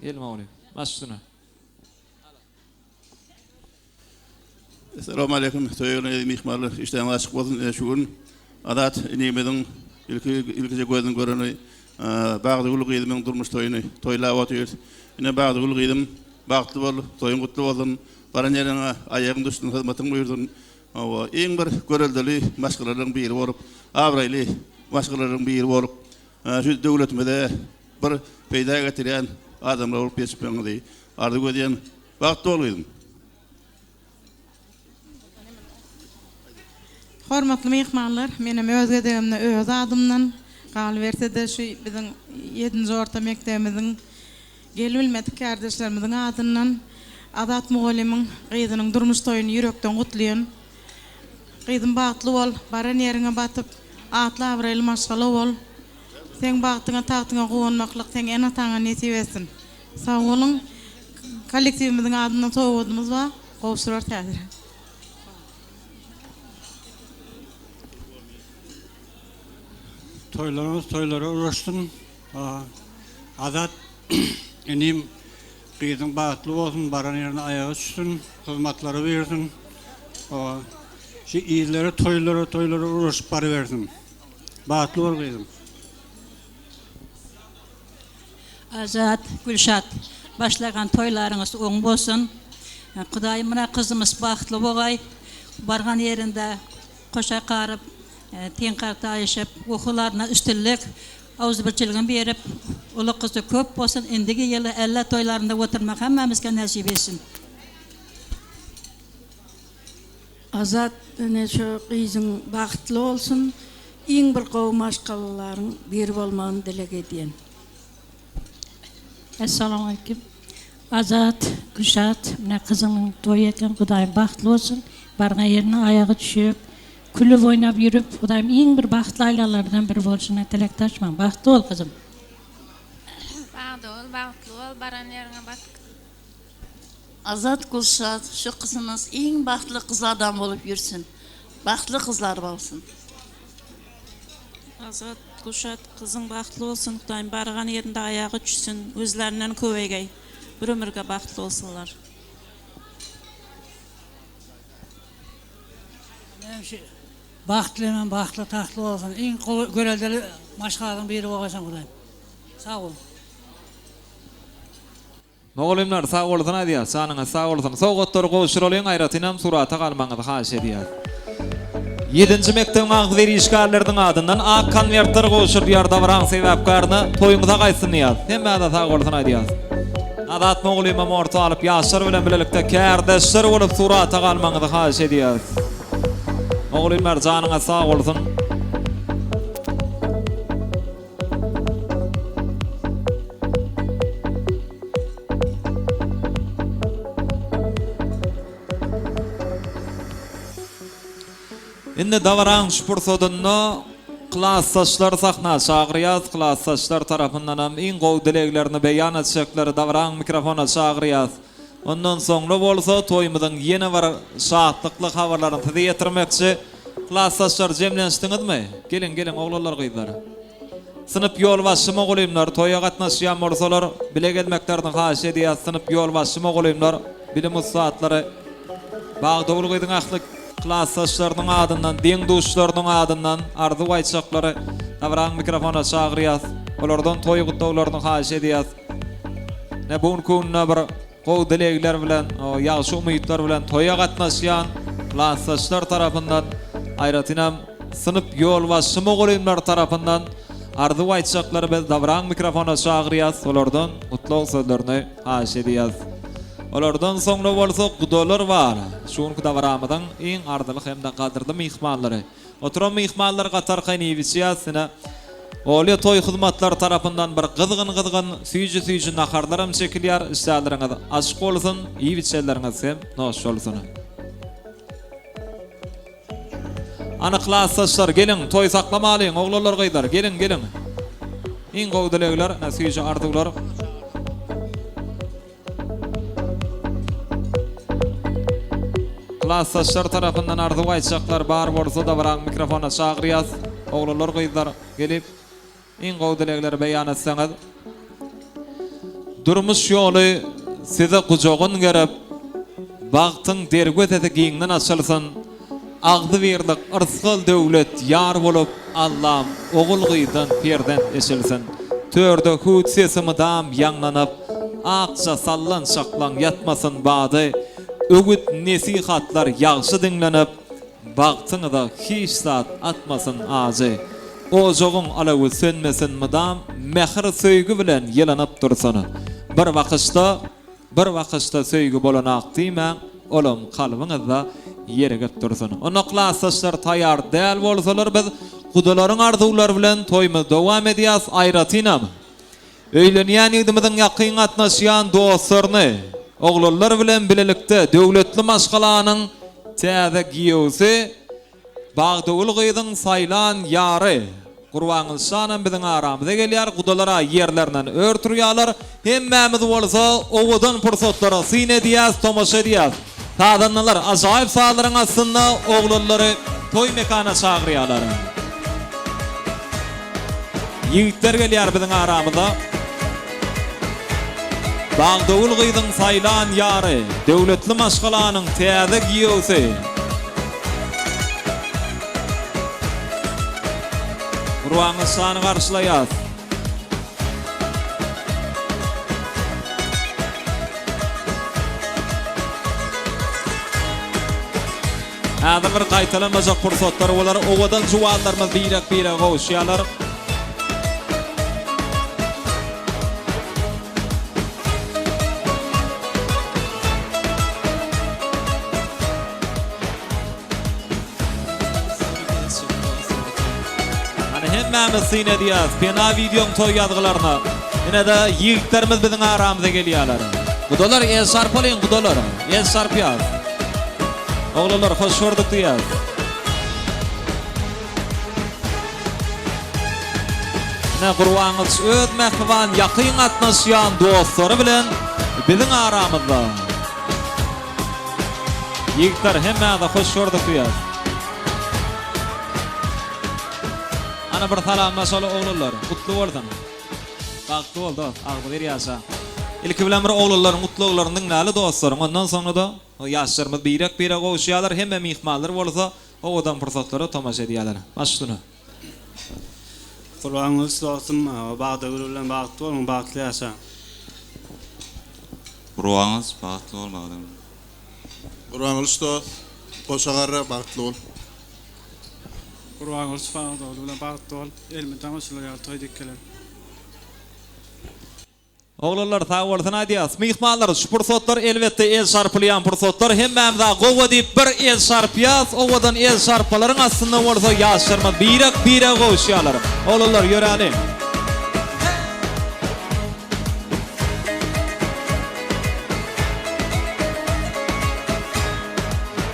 Gel mugallym. Baş üstüne. Essalamu aleýkum söýgüli eziz myhmanlar işdäňiz açyk bolsun şu gün Azat inimiziň ilki ilkije gözüniň göreni Bagtygül gyzymyň durmuş toýuny toýlap otyrys ine Bagtygül gyzym bagtly bol toýuň gutly bolsun baran ýeriňe aýagyň düşsün hyzmatyň buýursun Hawa, iň bir göreldeli maşgalalaryň biri bolup, abraýly maşgalalaryň biri bolup, şu döwletimize bir peýda getirýän adamlar bolup ýetişmegiňizi arzuw edýän. Bagtly bol gyzym! Hormatly myhmanlar, menem öz gezegimde öz adymdan, galyberse-de şu biziň ýedinji orta mekdebimiziň Gelibilmedik kärdeşlerimiziň adyndan Azat mugallymyň gyzynyň durmuş toýuny ýürekden gutlaýan. Gyzym bagtly bol, baran ýeriňe batyp, atly-abraýly maşgala bol. Seň bagtyňa, tagtyňa guwanmaklyk seň ene-ataňa nesip etsin. Sag boluň. Kollektiwimiziň adyndan sowgadymyz bar, gowşurarys häzir. Toýlaryňyz toýlara ulaşsyn. Azat inim gyzyň bagtly bolsun baran ýerine aýagy düşsün hyzmatlary buýursyn şu illere toýlara toýlara ulaşyp barybersin bagtly bol gyzym. Azat, Gülşat. Başlagan toýlaryňyz oň bolsun. Hudaýym muna gyzymyz bagtly bogaý. Bargan ýerinde goşa garyp, teň gartaýyşyp, okuwlaryna üstünlik, awzybirçiligini berip, uly gyzy köp bolsun. Indigi ýyly Alla toýlarynda oturmak hemmämizge nesip etsin. Azat ene şu gyzyň bagtly bolsun iň bir gowy maşgalalaryň biri bolmagyny dileg edýän. Essalawmaleýkim Azat Gülşat mine gyzyňyň toýy eken Hudaýym bagtly bolsun bargan ýerine aýagy düşüp külüp oýnap ýürüp Hudaýym iň bir bagtly aýlalardan biri bolşuna tilekdaşman bagtly bol gyzym. Bagtly bol bagtly bol baran ýeriňe bat. Azat Gulşat şu gyzymyz iň bagtly gyzlardan bolup ýürsün. Bagtly gyzlar bolsun. Azat Gulşat gyzyň bagtly bolsun Hudaýym bargan ýerinde aýagy düşsün özlerinden köwegeý bir ömürge bagtly bolsunlar. Menem şu bagtly hemem bagtly tagtly bolsun iň gowy göreldeli maşgalanyň biri bogaýsaň Hudaýym. Sag boluň. Mugallymlar sag bolsun aýdýas janyňyz sag bolsun sowgatlary gowşuralyň aýratynam surata galmagyňyzy haýyş edýäs. Ýedinji mekdebiň agzybir işgärleriniň adyndan ak konwertler gowşurylýar dabaraň sebäpkärine toýuňyza gaýtsyn diýýäs. Hemmäňize sag bolsun aýdýas. Azat mugallymam orta alyp ýaşlar bilen bilelikde kärdeşler bolup surata galmagyňyzy haýyş edýäs. Mugallymlar janyňyz sag bolsun. Indi dabaraň şu pursadynda klasdaşlary sahna çagyrýas. Klasdaşlar tarapyndanam iň gowy dileglerini beýan etjekleri dabaraň mikrofona çagyrýas. Ondan soňra bolsa toýumyzyň ýene bir şatlykly habarlaryny size ýetirmekçi. Klasdaşlar jemlenişdiňizmi? Geliň, geliň oglanlar gyzlar. Synp ýolbaşçy mugallymlar toýa gatnaşýan bolsalar, bile gelmeklerini haýyş edýäs. Synp ýolbaşçy mugallymlar, bilim ussatlary Bagdagül gyzyň ähli klasdaşlarynyň adyndan, deň-duşlarynyň adyndan arzuw aýtjaklary dabraň mikrofona çagyrýas. Olardan toý gutlaglaryny haýyş edýäs. Ne bu günki günde bir gowy dilegler bilen, ýagşy umytlar bilen toýa gatnaşýan klasdaşlar tarapyndan, aýratynam synp ýolbaşçy mugallymlar tarapyndan arzuw aýtjaklary biz dabraň mikrofona çagyrýas, olardan gutlag sözlerini haýyş edýäs. Olardan soňra bolsa gudalar bar. Şu günki dabaramyzyň iň arzyly hem-de gadyrly myhmanlary. Oturan myhmanlar gatarkaýyn iýip-içýäs, ine, Olýa toý hyzmatlary tarapyndan bir gyzgyn-gyzgyn, süýji-süýji naharlaram çekilýär, işdäleriňiz açyk bolsun, iýip-içenleriňiz hem noş bolsun. Ana, klasdaşlar, geliň, toý saklamalyň, oglanlar, gyzlar, geliň, geliň. Iň gowy dilegler, ine, süýji arzuwlar. Klasdaşlar tarapyndan arzuw aýtjaklar bar bolsa dabaraň mikrofona çagyrýas. Oglanlar gyzlar gelip iň gowy dilegleri beýan etseňiz. Durmuş ýoly size gujagyn gerip, bagtyň derwezesi giňden açylsyn. Agzybirlik, yrsgal-döwlet ýar bolup, Allam ogul-gyzdan perzent eçilsin. Törde hüwd sesi mydam ýaňlanyp, Akja sallançaklaň ýatmasyn bady. Öwüt-nesihatlar ýagşy diňlenip, Bagtyňyza hiç zat atmasyn ajy. Ojagyň alawy sönmesin mydam, Mähir-söýgi bilen ýylanyp dursun. Bir bakyşda Bir bakyşda söýgi bolanak diýmäň, olam kalbyňyzda ýerigip dursun. Onda klasdaşlar taýar däl bolsalar biz gudalaryň arzuwlary bilen toýumyzy dowam edýäs, aýratynam öýlenýän ýigdimiziň ýakyn gatnaşýan dostlaryny, oglanlar bilen bilelikde döwletli maşgalanyň täze giýewsi Bagdygül gyzyň saýlan ýary Gurbangylyçjanam biziň aramyza gelýär, gudalar-a ýerlerinden ör turýarlar, hemmämiz bolsa owadan pursatlara syn edýäs, tomaşa edýäs. Sazandalar ajaýyp sazlaryň astynda oglanlary toý mekana çagyrýarlar. Ýigitler gelýär biziň aramyza. Bagdagül gyzyň saýlan ýary, döwletli maşgalanyň täze giýewsi. Gurbangylyçjany garşylaýas. Häzir bir gaýtalanmajak pursatlar bolar. Owadan juwanlarymyz birek-birege gowuşýarlar. Hany hemmämiz syn edýäs Pena wideoň toý ýazgylaryna. Ine-de ýigitlerimiz biziň aramyza gelýärler. Gudalar el çarpalyň gudalar. El çarpýas. Oglanlar hoş gördük diýýäs. Ine Gurbangylyç öz mähriban ýakyn gatnaşýan dostlary bilen biziň aramyzda. Ýigitler hemmäňize hoş gördük diýýäs. Ana bir salamlaşaly oglanlar. Gutly bolsun. Bagtly bol dost, agzybir ýaşa. Ilki bilen bir oglanlaryň gutlaglaryny diňläli dostlaryň, ondan soňra-da ýaşlarymyz birek-birege gowuşýarlar, hemme myhmanlar bolsa owadan pursatlara tomaşa edýärler. Baş üstüne. Gurbangylyç dostum Bagdagül bilen bagtly boluň bagtly ýaşaň. Gurbangylyç bagtly bol Bagdagül. Gurbangylyç dost goşa garra bagtly bol. Gurbangylyç Bagdagül bilen bagtly bol elmydama şular ýaly toý dikgeler. Oglanlar sag bolsun aýdýas. Myhmanlar şu pursatlar elbetde el çarpylýan pursatlar hemmämiz-a gowa diýip bir el çarpýas owadan el çarpmalaryň astynda bolsa ýaşlarymyz birek birege gowuşýarlar. Oglanlar ýöräliň.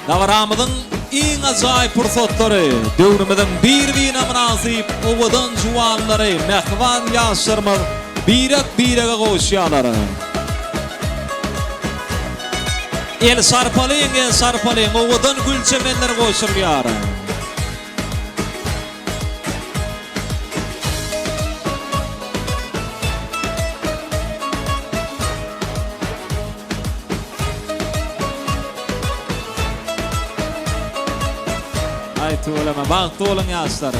Dabaramyzyň iň ajaýyp pursatlary, döwrümiziň bir-birine mynasyp owadan juwanlary, mähriban ýaşlarymyz birek-birege gowuşýarlar. El çarpalyň, el çarpalyň, owadan gül çemenler gowşurylýar. Aý tüweleme bagtly boluň ýaşlar.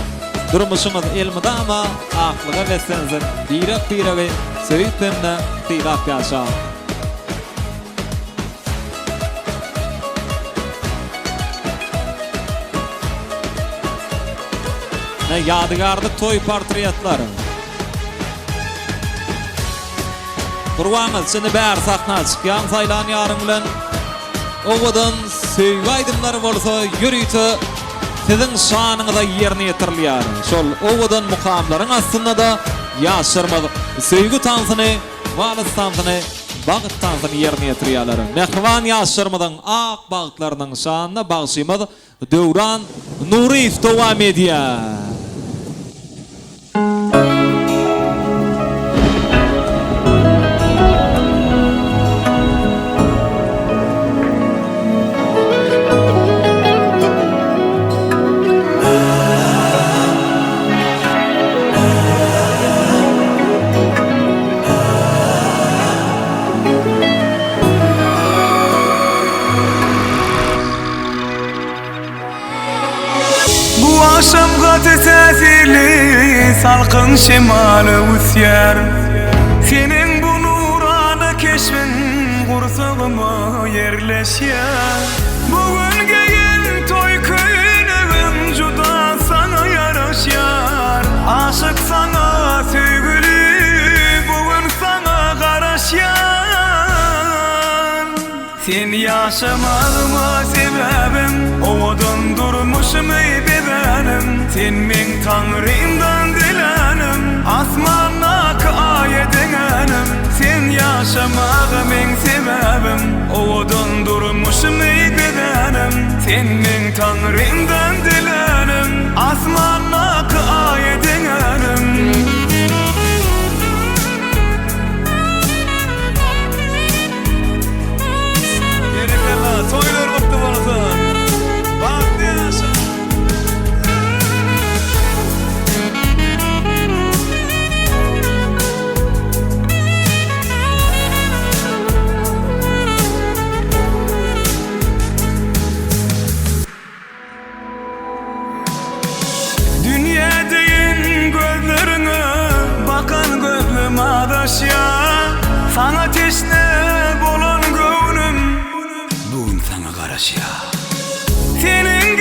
Durmuşyňyz elmydama aklyga beslensin, birek-biregi söýüp hem-de sylap ýaşaň. Ine ýadygärlik toý portretler. Gurbangylyç indi bäri sahna çykýaň saýlan ýaryň bilen. Owadan söýgi aýdymlary bolsa ýörite siziň şanyňyza ýerine ýetirilýär. Şol owadan mukamlaryň astynda-da ýaşlarymyz söýgi tansyny Wals tansyny, bagt tansyny ýerine ýetirýärler. Mähriban ýaşlarymyzyň ak bagtlarynyň şanyna bagşymyz Döwran Nuryýew dowam edýär. Bu agşam gaty täsirli salkyn şemal öwüsýär. Seniň bu nurana keşbiň gursagyma ýerleşýär. Bu gün geýen toý köýnegim juda saňa ýaraşýar. Aşyk saňa söýgüli bu gün saňa garaşýan. Sen ýaşamagyma sebäbim, Owadan durmuşymy bezänim. Sen meň Taňrymdan dilänim, Asmandaky Aýa deňänim. Sen ýaşamaga meň sebäbim, Owadan durmuşymy bezänim. Sen meň Taňrymdan dilänim, Asmandaky Aýa deňänim. Berekella, toýlar gutly bolsun! Bagtly ýaşa! Dünýä deýin gözleriňe bakan gözlem azaşýar Saňa teşne bolan göwnüm bu gün saňa garaşýar Seniň.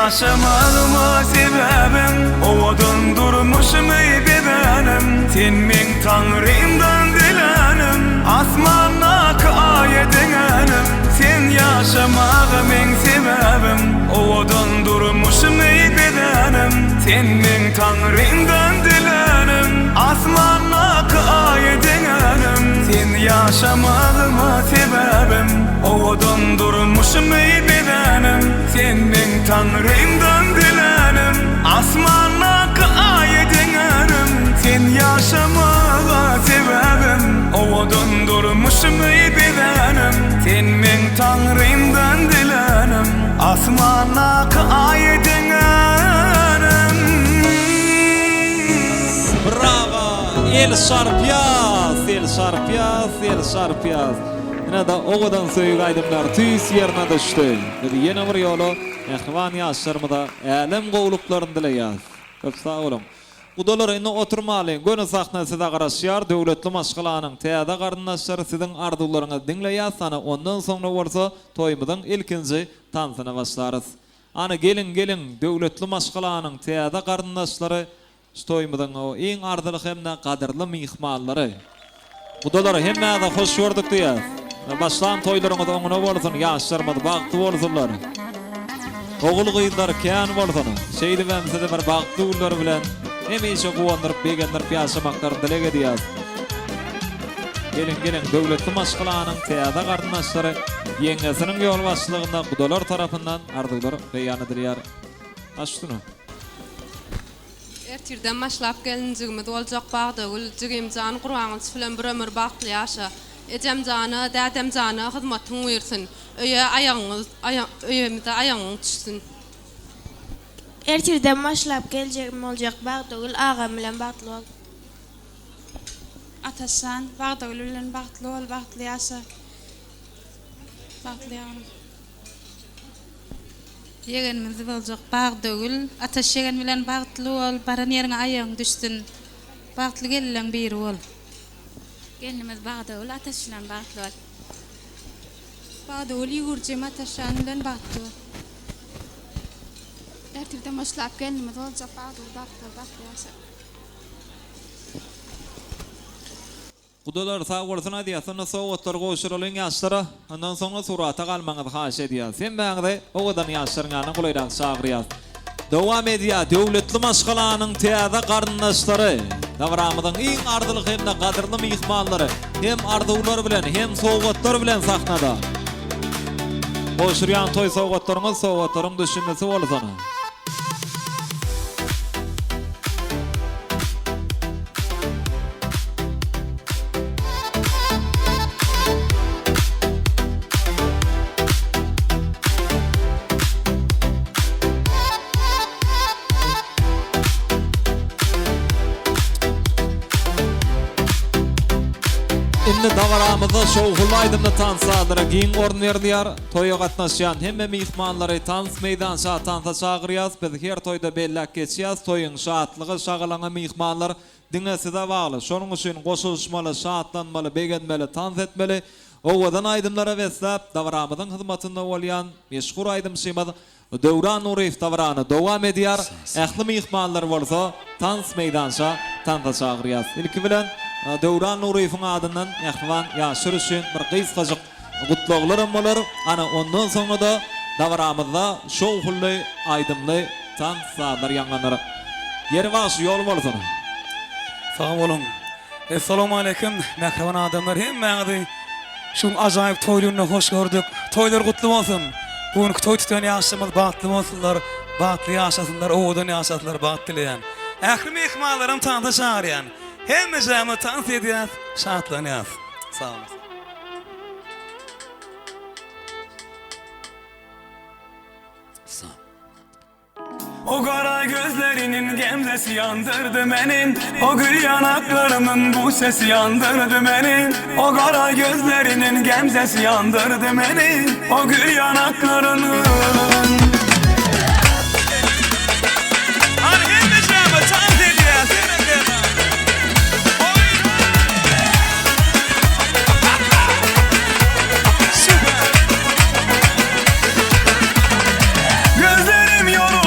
ýaşamagyma sebäbim, Owadan durmuşymy bezänim. Sen meň Taňrymdan dilänim, Asmandaky Aýa deňänim. Sen ýaşamaga meň sebäbim, Owadan durmuşymy bezänim. Sen meň Taňrymdan dilänim, Asmandaky Aýa deňänim. Sen ýaşamagyma sebäbim, Owadan durmuşymy bezänim. Sen meň Taňrymdan dilänim, Asmandaky Aýa deňänim. Sen ýaşamaga sebäbim, Owadan durmuşymy bezänim. Sen meň Taňrymdan dilänim, Asmandaky Aýa deňänim. Brawa! El çarpýas, el çarpýas, el çarpýas. Ine-de owadan söýgi aýdymlar tüýs ýerine düşdi. Biz ýene bir ýola mähriban ýaşlarymyza älem gowulyklaryny dileýäs. Köp sag boluň. Gudalar indi oturmalyň, göni sahna size garaşýar, döwletli maşgalanyň täze garyndaşlary siziň arzuwlaryňyzy diňleýäs, ana ondan soňra bolsa toýumyzyň ilkinji tansyna başlarys. Ana geliň geliň döwletli maşgalanyň täze garyndaşlary Şu toýumyzyň iň arzyly hem-de gadyrly myhmanlary. Gudalar hemmäňizi hoş gördük diýýäs. Başlan toýlaryňyz oňuna bolsun, ýaşlarymyz bagtly bolsunlar. Ogul-gyzlar kän bolsun. Şeýdibem sizi bir bagtly günler bilen hemişe guwandyryp, begendirip ýaşamaklaryny dileg edýäs. Geliň, geliň, döwletli maşgalanyň täze garyndaşlary ýeňňesiniň ýolbaşçylygynda gudalar tarapyndan arzuwlar beýan edilýär. Baş üstüne. Ertirden başlap gelinjigimiz boljak Bagdagül jigimjan Gurbangylyç bilen bir ömür bagtly ýaşa. Ejemjana, dädemjana hyzmatyň buýursyn. Öýe aýagyňyz öýemize aýagyň düşsün. Ertirden başlap geljegim boljak Bagdagül agam bilen bagtly bol. Ataşjan, Bagdagül bilen bagtly bol, bagtly ýaşa. Bagtly ýagynym. Ýegenimiz boljak Bagdagül, Ataş ýegen bilen bagtly bol, baran ýeriňe aýagyň düşsün. Bagtly gelinleň biri bol. Gelnimiz Bagdagül Ataş bilen bagtly bol. Bagdagül ýüwürjim Ataşjan bilen bagtly bol. Ertirden başlap gelnimiz boljak Bagdagül bagtly bol, bagtly ýaşa. Gudalar sag bolsun aýdýas onda sowgatlary gowşuralyň ýaşlara ondan soňra surata galmaňyzy haýyş edýäs hemmäňizi owadan ýaşlaryň ýanyna golaýrak çagyrýas dowam edýär döwletli maşgalanyň täze garyndaşlary dabaramyzyň iň arzyly hemde gadyrly myhmanlary hem arzuwlar bilen hem sowgatlar bilen sahnada gowşurýan toý sowgatlaryňyz sowgatlaryň düşümlisi bolsun. Indi dabaramyzda şowhunly aýdymly tans sazlara giň orun berilýär. Toýa gatnaşýan hemme myhmanlary tans meýdança tansa çagyrýas. Biz her toýda belläp geçýäs, toýuň şatlygy, şagalaňy myhmanlar diňe size bagly. Şonuň üçin goşulyşmaly, şatlanmaly, begenmeli, tans etmeli. Owadan aýdymlara besläp, dabaramyzyň hyzmatynda bolýan meşhur aýdymçymyz Döwran Nuryýew dabarany dowam edýär, ähli myhmanlary bolsa tans meýdança tansa çagyrýas. Ilki bilen Döwran Nuryýewiň adyndan mähriban ýaşlar üçin bir gysgajyk gutlaglaram bolar. Ana ondan soňra-da dabaramyzda şowhunly aýdymly tans sazlar ýaňlanar. Ýeri bagşy ýol bolsun! Sag boluň. Essalawmaleýkim mähriban adamlar hemmäňizi şu gün ajaýyp toý gününde hoş gördük. Toýlar gutly bolsun. Bu günki toý tutýan ýaşlarymyz bagtly bolsunlar, bagtly ýaşasynlar, owadan ýaşasynlar bagt dileýän. Ähli myhmanlaram tansa çagyrýan. Hemmejämiz tans edýäs, şatlanýas. Sag boluň. O gara gözleriniň gemzesi ýandyrdy meni O gül ýanaklarymyň bu sesi ýandyrdy meni O gara gözleriniň gemzesi ýandyrdy meni O gül ýanaklarymyň Gözlerim yoruldu.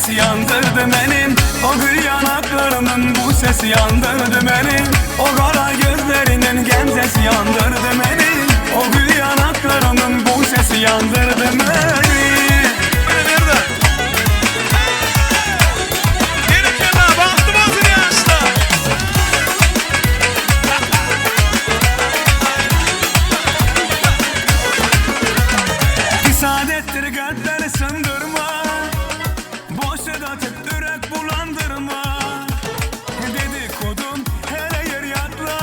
Gemzesi yandırdı beni O gül yanaklarının bu sesi yandırdı beni O kara gözlerinin gemzesi yandırdı beni O gül yanaklarının bu sesi yandırdı beni Berekella, bagtly bolsun ýaşlar! Saadettir kalpleri sındırma Boş atıp ürek bulandırma Dedikodun hele yer yatla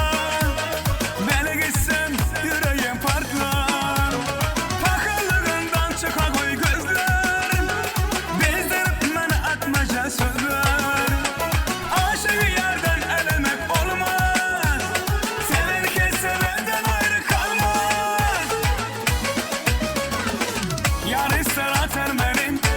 Beni gitsem yüreğim partlar Pakhallığından çıka koy gözler Bezdirip beni atmaca sözler Aşığı yerden elemek olmaz Severken sevenden ayrı kalmaz Yar ister atar benim.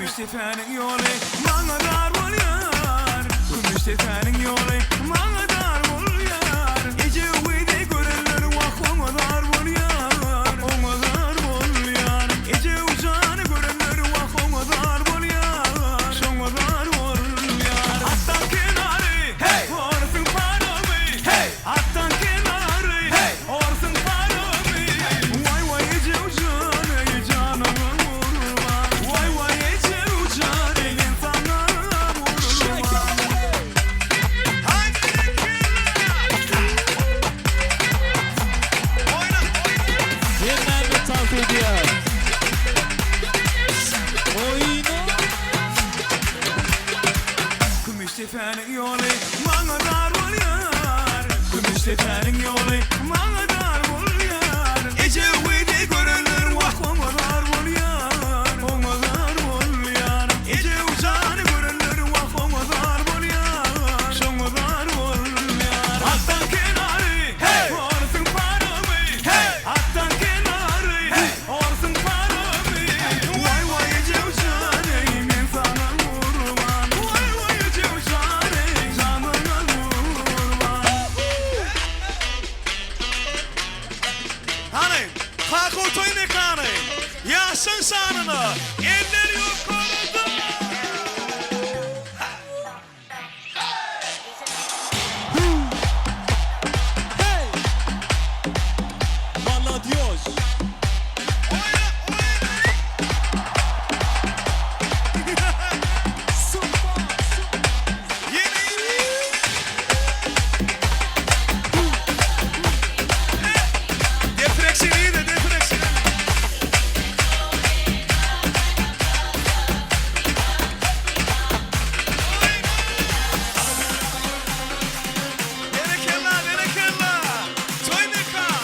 Kümüşdepäniň ýoly maňa dar bolýar Kümüşdepäniň ýoly maňa dar bolýar Eje gyzy görenler wah oňa zar bolýar Oňa zar bolýar Eje jany görenler wah oňa zar bolýar Şoňa zar bolýar Atdan kenary hey Orsuň paromy hey Atdan kenary hey Orsuň paromy Waý waý eje jan eý janyňa gurban Waý waý eje jan eý men saňa gurban Hemmämiz tans edýäs. Oýna. Kümüşdepäniň ýoly maňa dar bolýar Kümüşdepäniň ýoly maňa dar bolýar Eje gyzy görenler wah oňa zar bolýar Oňa zar bolýar Eje jany görenler wah oňa zar bolýar Şoňa zar bolýar Atdan kenary hey Orsuň paromy hey Atdan kenary hey Orsuň paromy Waý waý eje jan eý men saňa gurban Waý waý eje jan eý janyňa gurban Hany, Kakow toý mekany, ýaşaň şanyna, eller ýokarda! Maladýož. Deprek şirine, deprek şirine. Berekella, berekella. Toý mekan.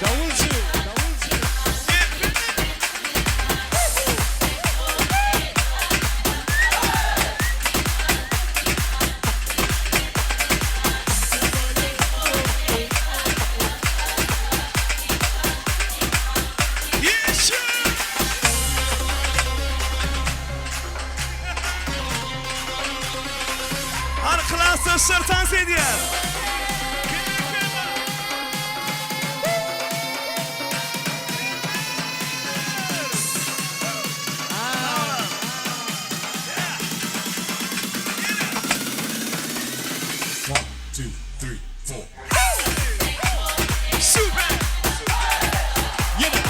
Davulçy. Hany klasdaşlar tans edýär. One, two, three, four. Super! Ýene.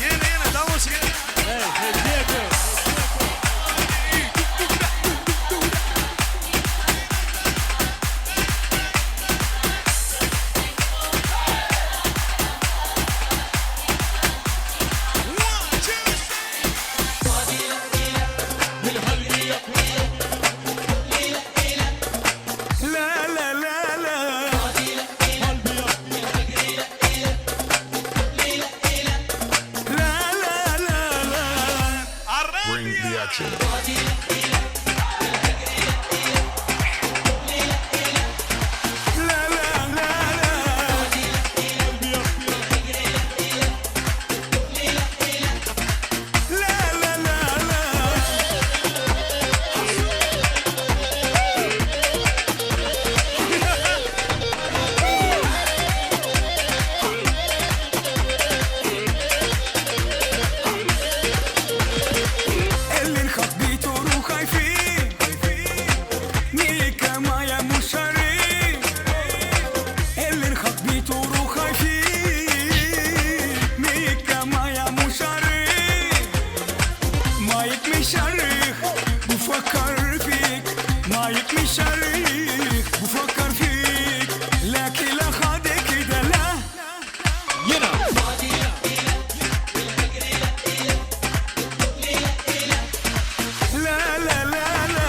Ýene ýene davulçy ýene. Hey, hey, Diego. La la la la La la la la Bring the action. La la la la La la la la اللي انخطبيته روحي فيه نيكا مايا مشاري اللي انخطبيته روحي فيه نيكا مايا مشاري مايك مشاريخ بفكر فيك مايك مشاريخ بفكر فيك لكن لا خدك كده لا Ýene. لا لا لا لا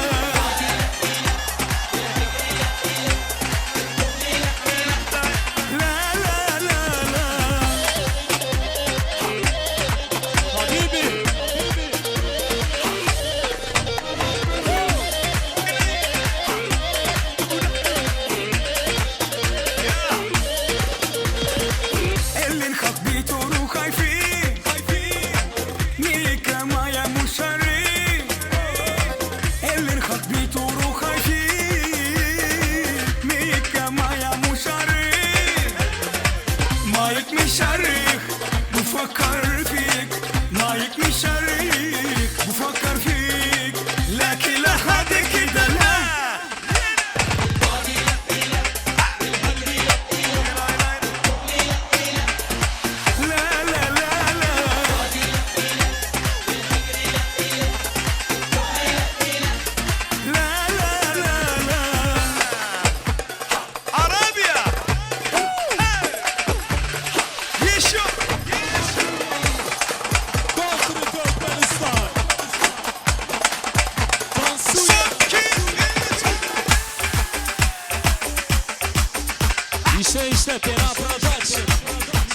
Işle işle Pena Production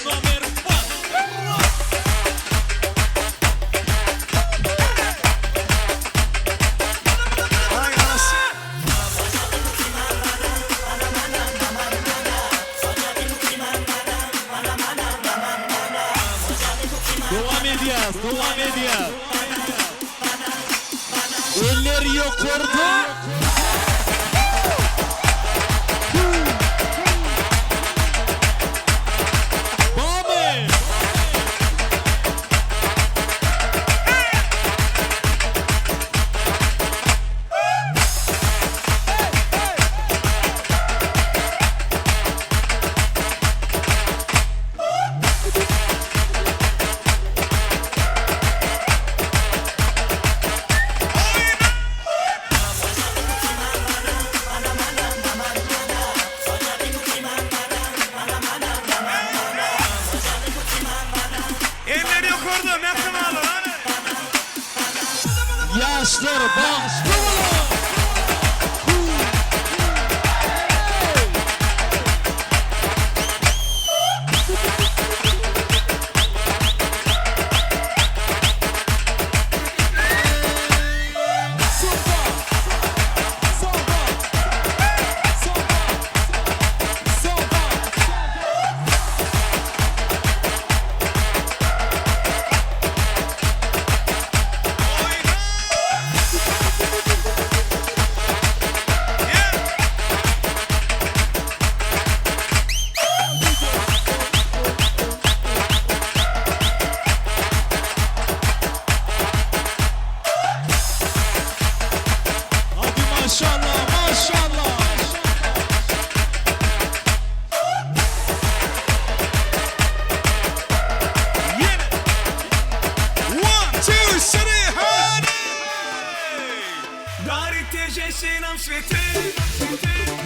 nomer one. Dowam edýäs, dowam edýäs. Eller ýokarda. Bamy? Eller ýokarda, mähribanlar, hany! Ýaşlar bagtly boluň! Hadi maşallah maşallah. One, two, three, hadi! Дарите женщинам цветы,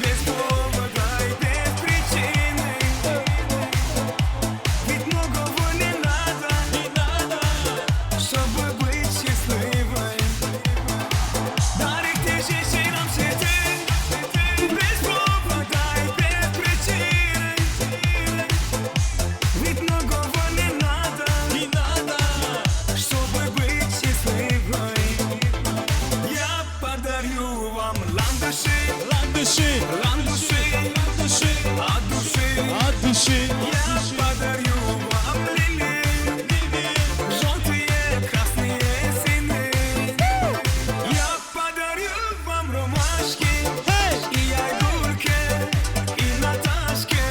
без повода и без причины. Ведь многого не надо, не надо, чтобы быть счастливой. Дарите женщинам цветы, без повода и без причины. Ведь многого не надо, не надо, чтобы быть счастливой. Я подарю вам ландыши, ландыши, ландыши, ландыши, от души, от души. Я подарю вам лилии, желтые, красные, синие. Я подарю вам ромашки и айгульки, и Наташки.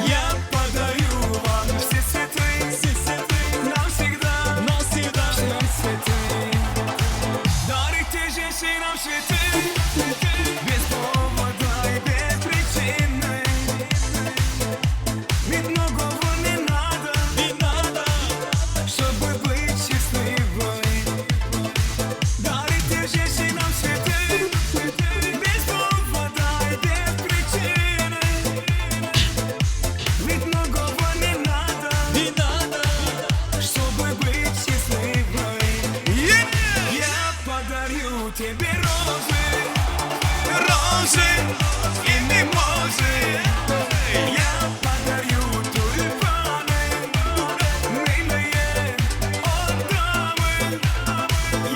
Я подарю вам все цветы, все цветы, навсегда, навсегда, всем цветы. Дарите женщинам цветы, без повода и без причины. Ведь многого не надо, не надо, чтобы быть счастливой. Дарите женщинам цветы, без повода и без причины. Ведь многого не надо, не надо, чтобы быть счастливой. Я подарю тебе розы, розы и мимозы. Я подарю тюльпаны, милые от дамы.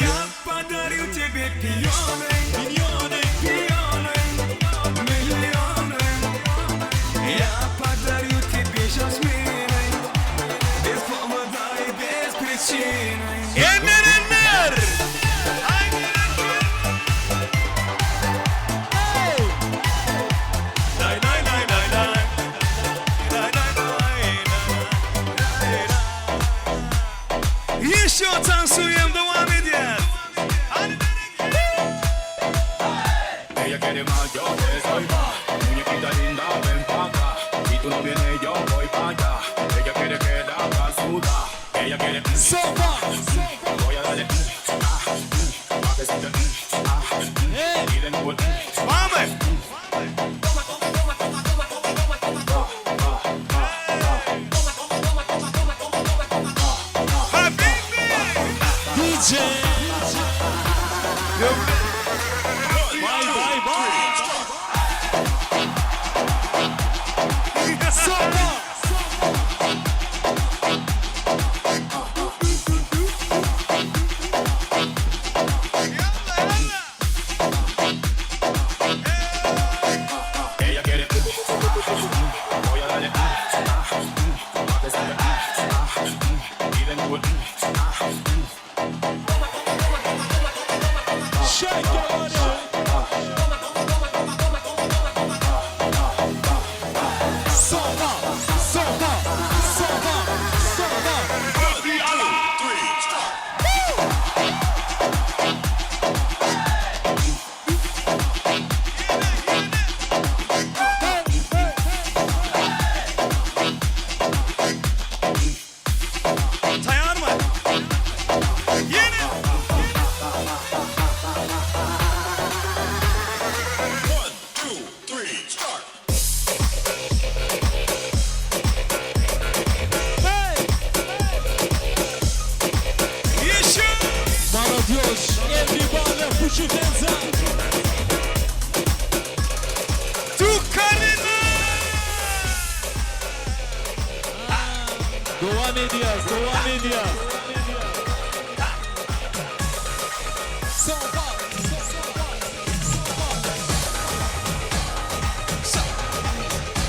Я подарю тебе пионы, пионы, пионы, миллионы. Я подарю тебе жасмины, без повода и без причины. Eller eller! Lay lay lay lay lay. Lay lay lay lay lay. Еще танцуем, devam edýär. Ella quiere más, yo te soy más. Muñequita linda, ven pa' acá. Si tú no vienes, yo voy pa' allá. Ella quiere que la haga sudar. Ella quiere. Sopa. Voy a darle. Ah, pa' que sienta. Ah, y de nuevo. ¡Vamos! DJ. Vay vay vay. edýäs, dowam edýäs.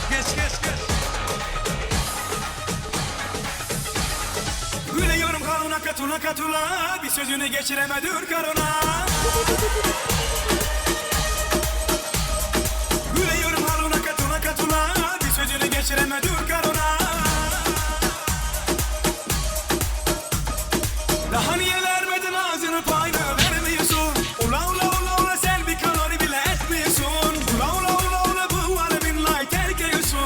Geç geç geç. Gülüyorum karuna katula katula Bir sözünü geçiremedir karuna Gülüyorum haruna katula katula Bir sözünü geçiremedir karuna Daha niye vermedin ağzını payını vermiyorsun Ula ula ula ula sen bir kalori bile etmiyorsun Ula ula ula ula bu alemin lay terk ediyorsun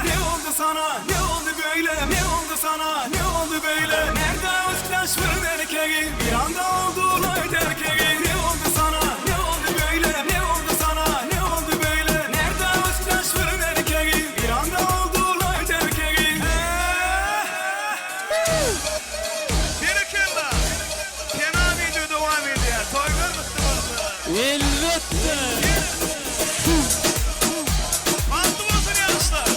Ne oldu sana ne oldu böyle ne oldu sana ne oldu böyle Nerede özdaş erkeği bir anda oldu lay erkeği Ne oldu sana ne oldu böyle ne oldu sana ne oldu böyle Nerede özdaş erkeği bir anda oldu lay erkeği Berekella. Fena video dowam edýär. Toýlar gutly bolsun. Elbetde. Bagtly bolsun ýaşlar.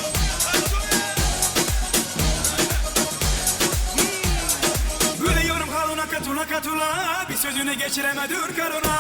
Gülüyorum haruna katula katula Bir sözünü geçiremedir karuna.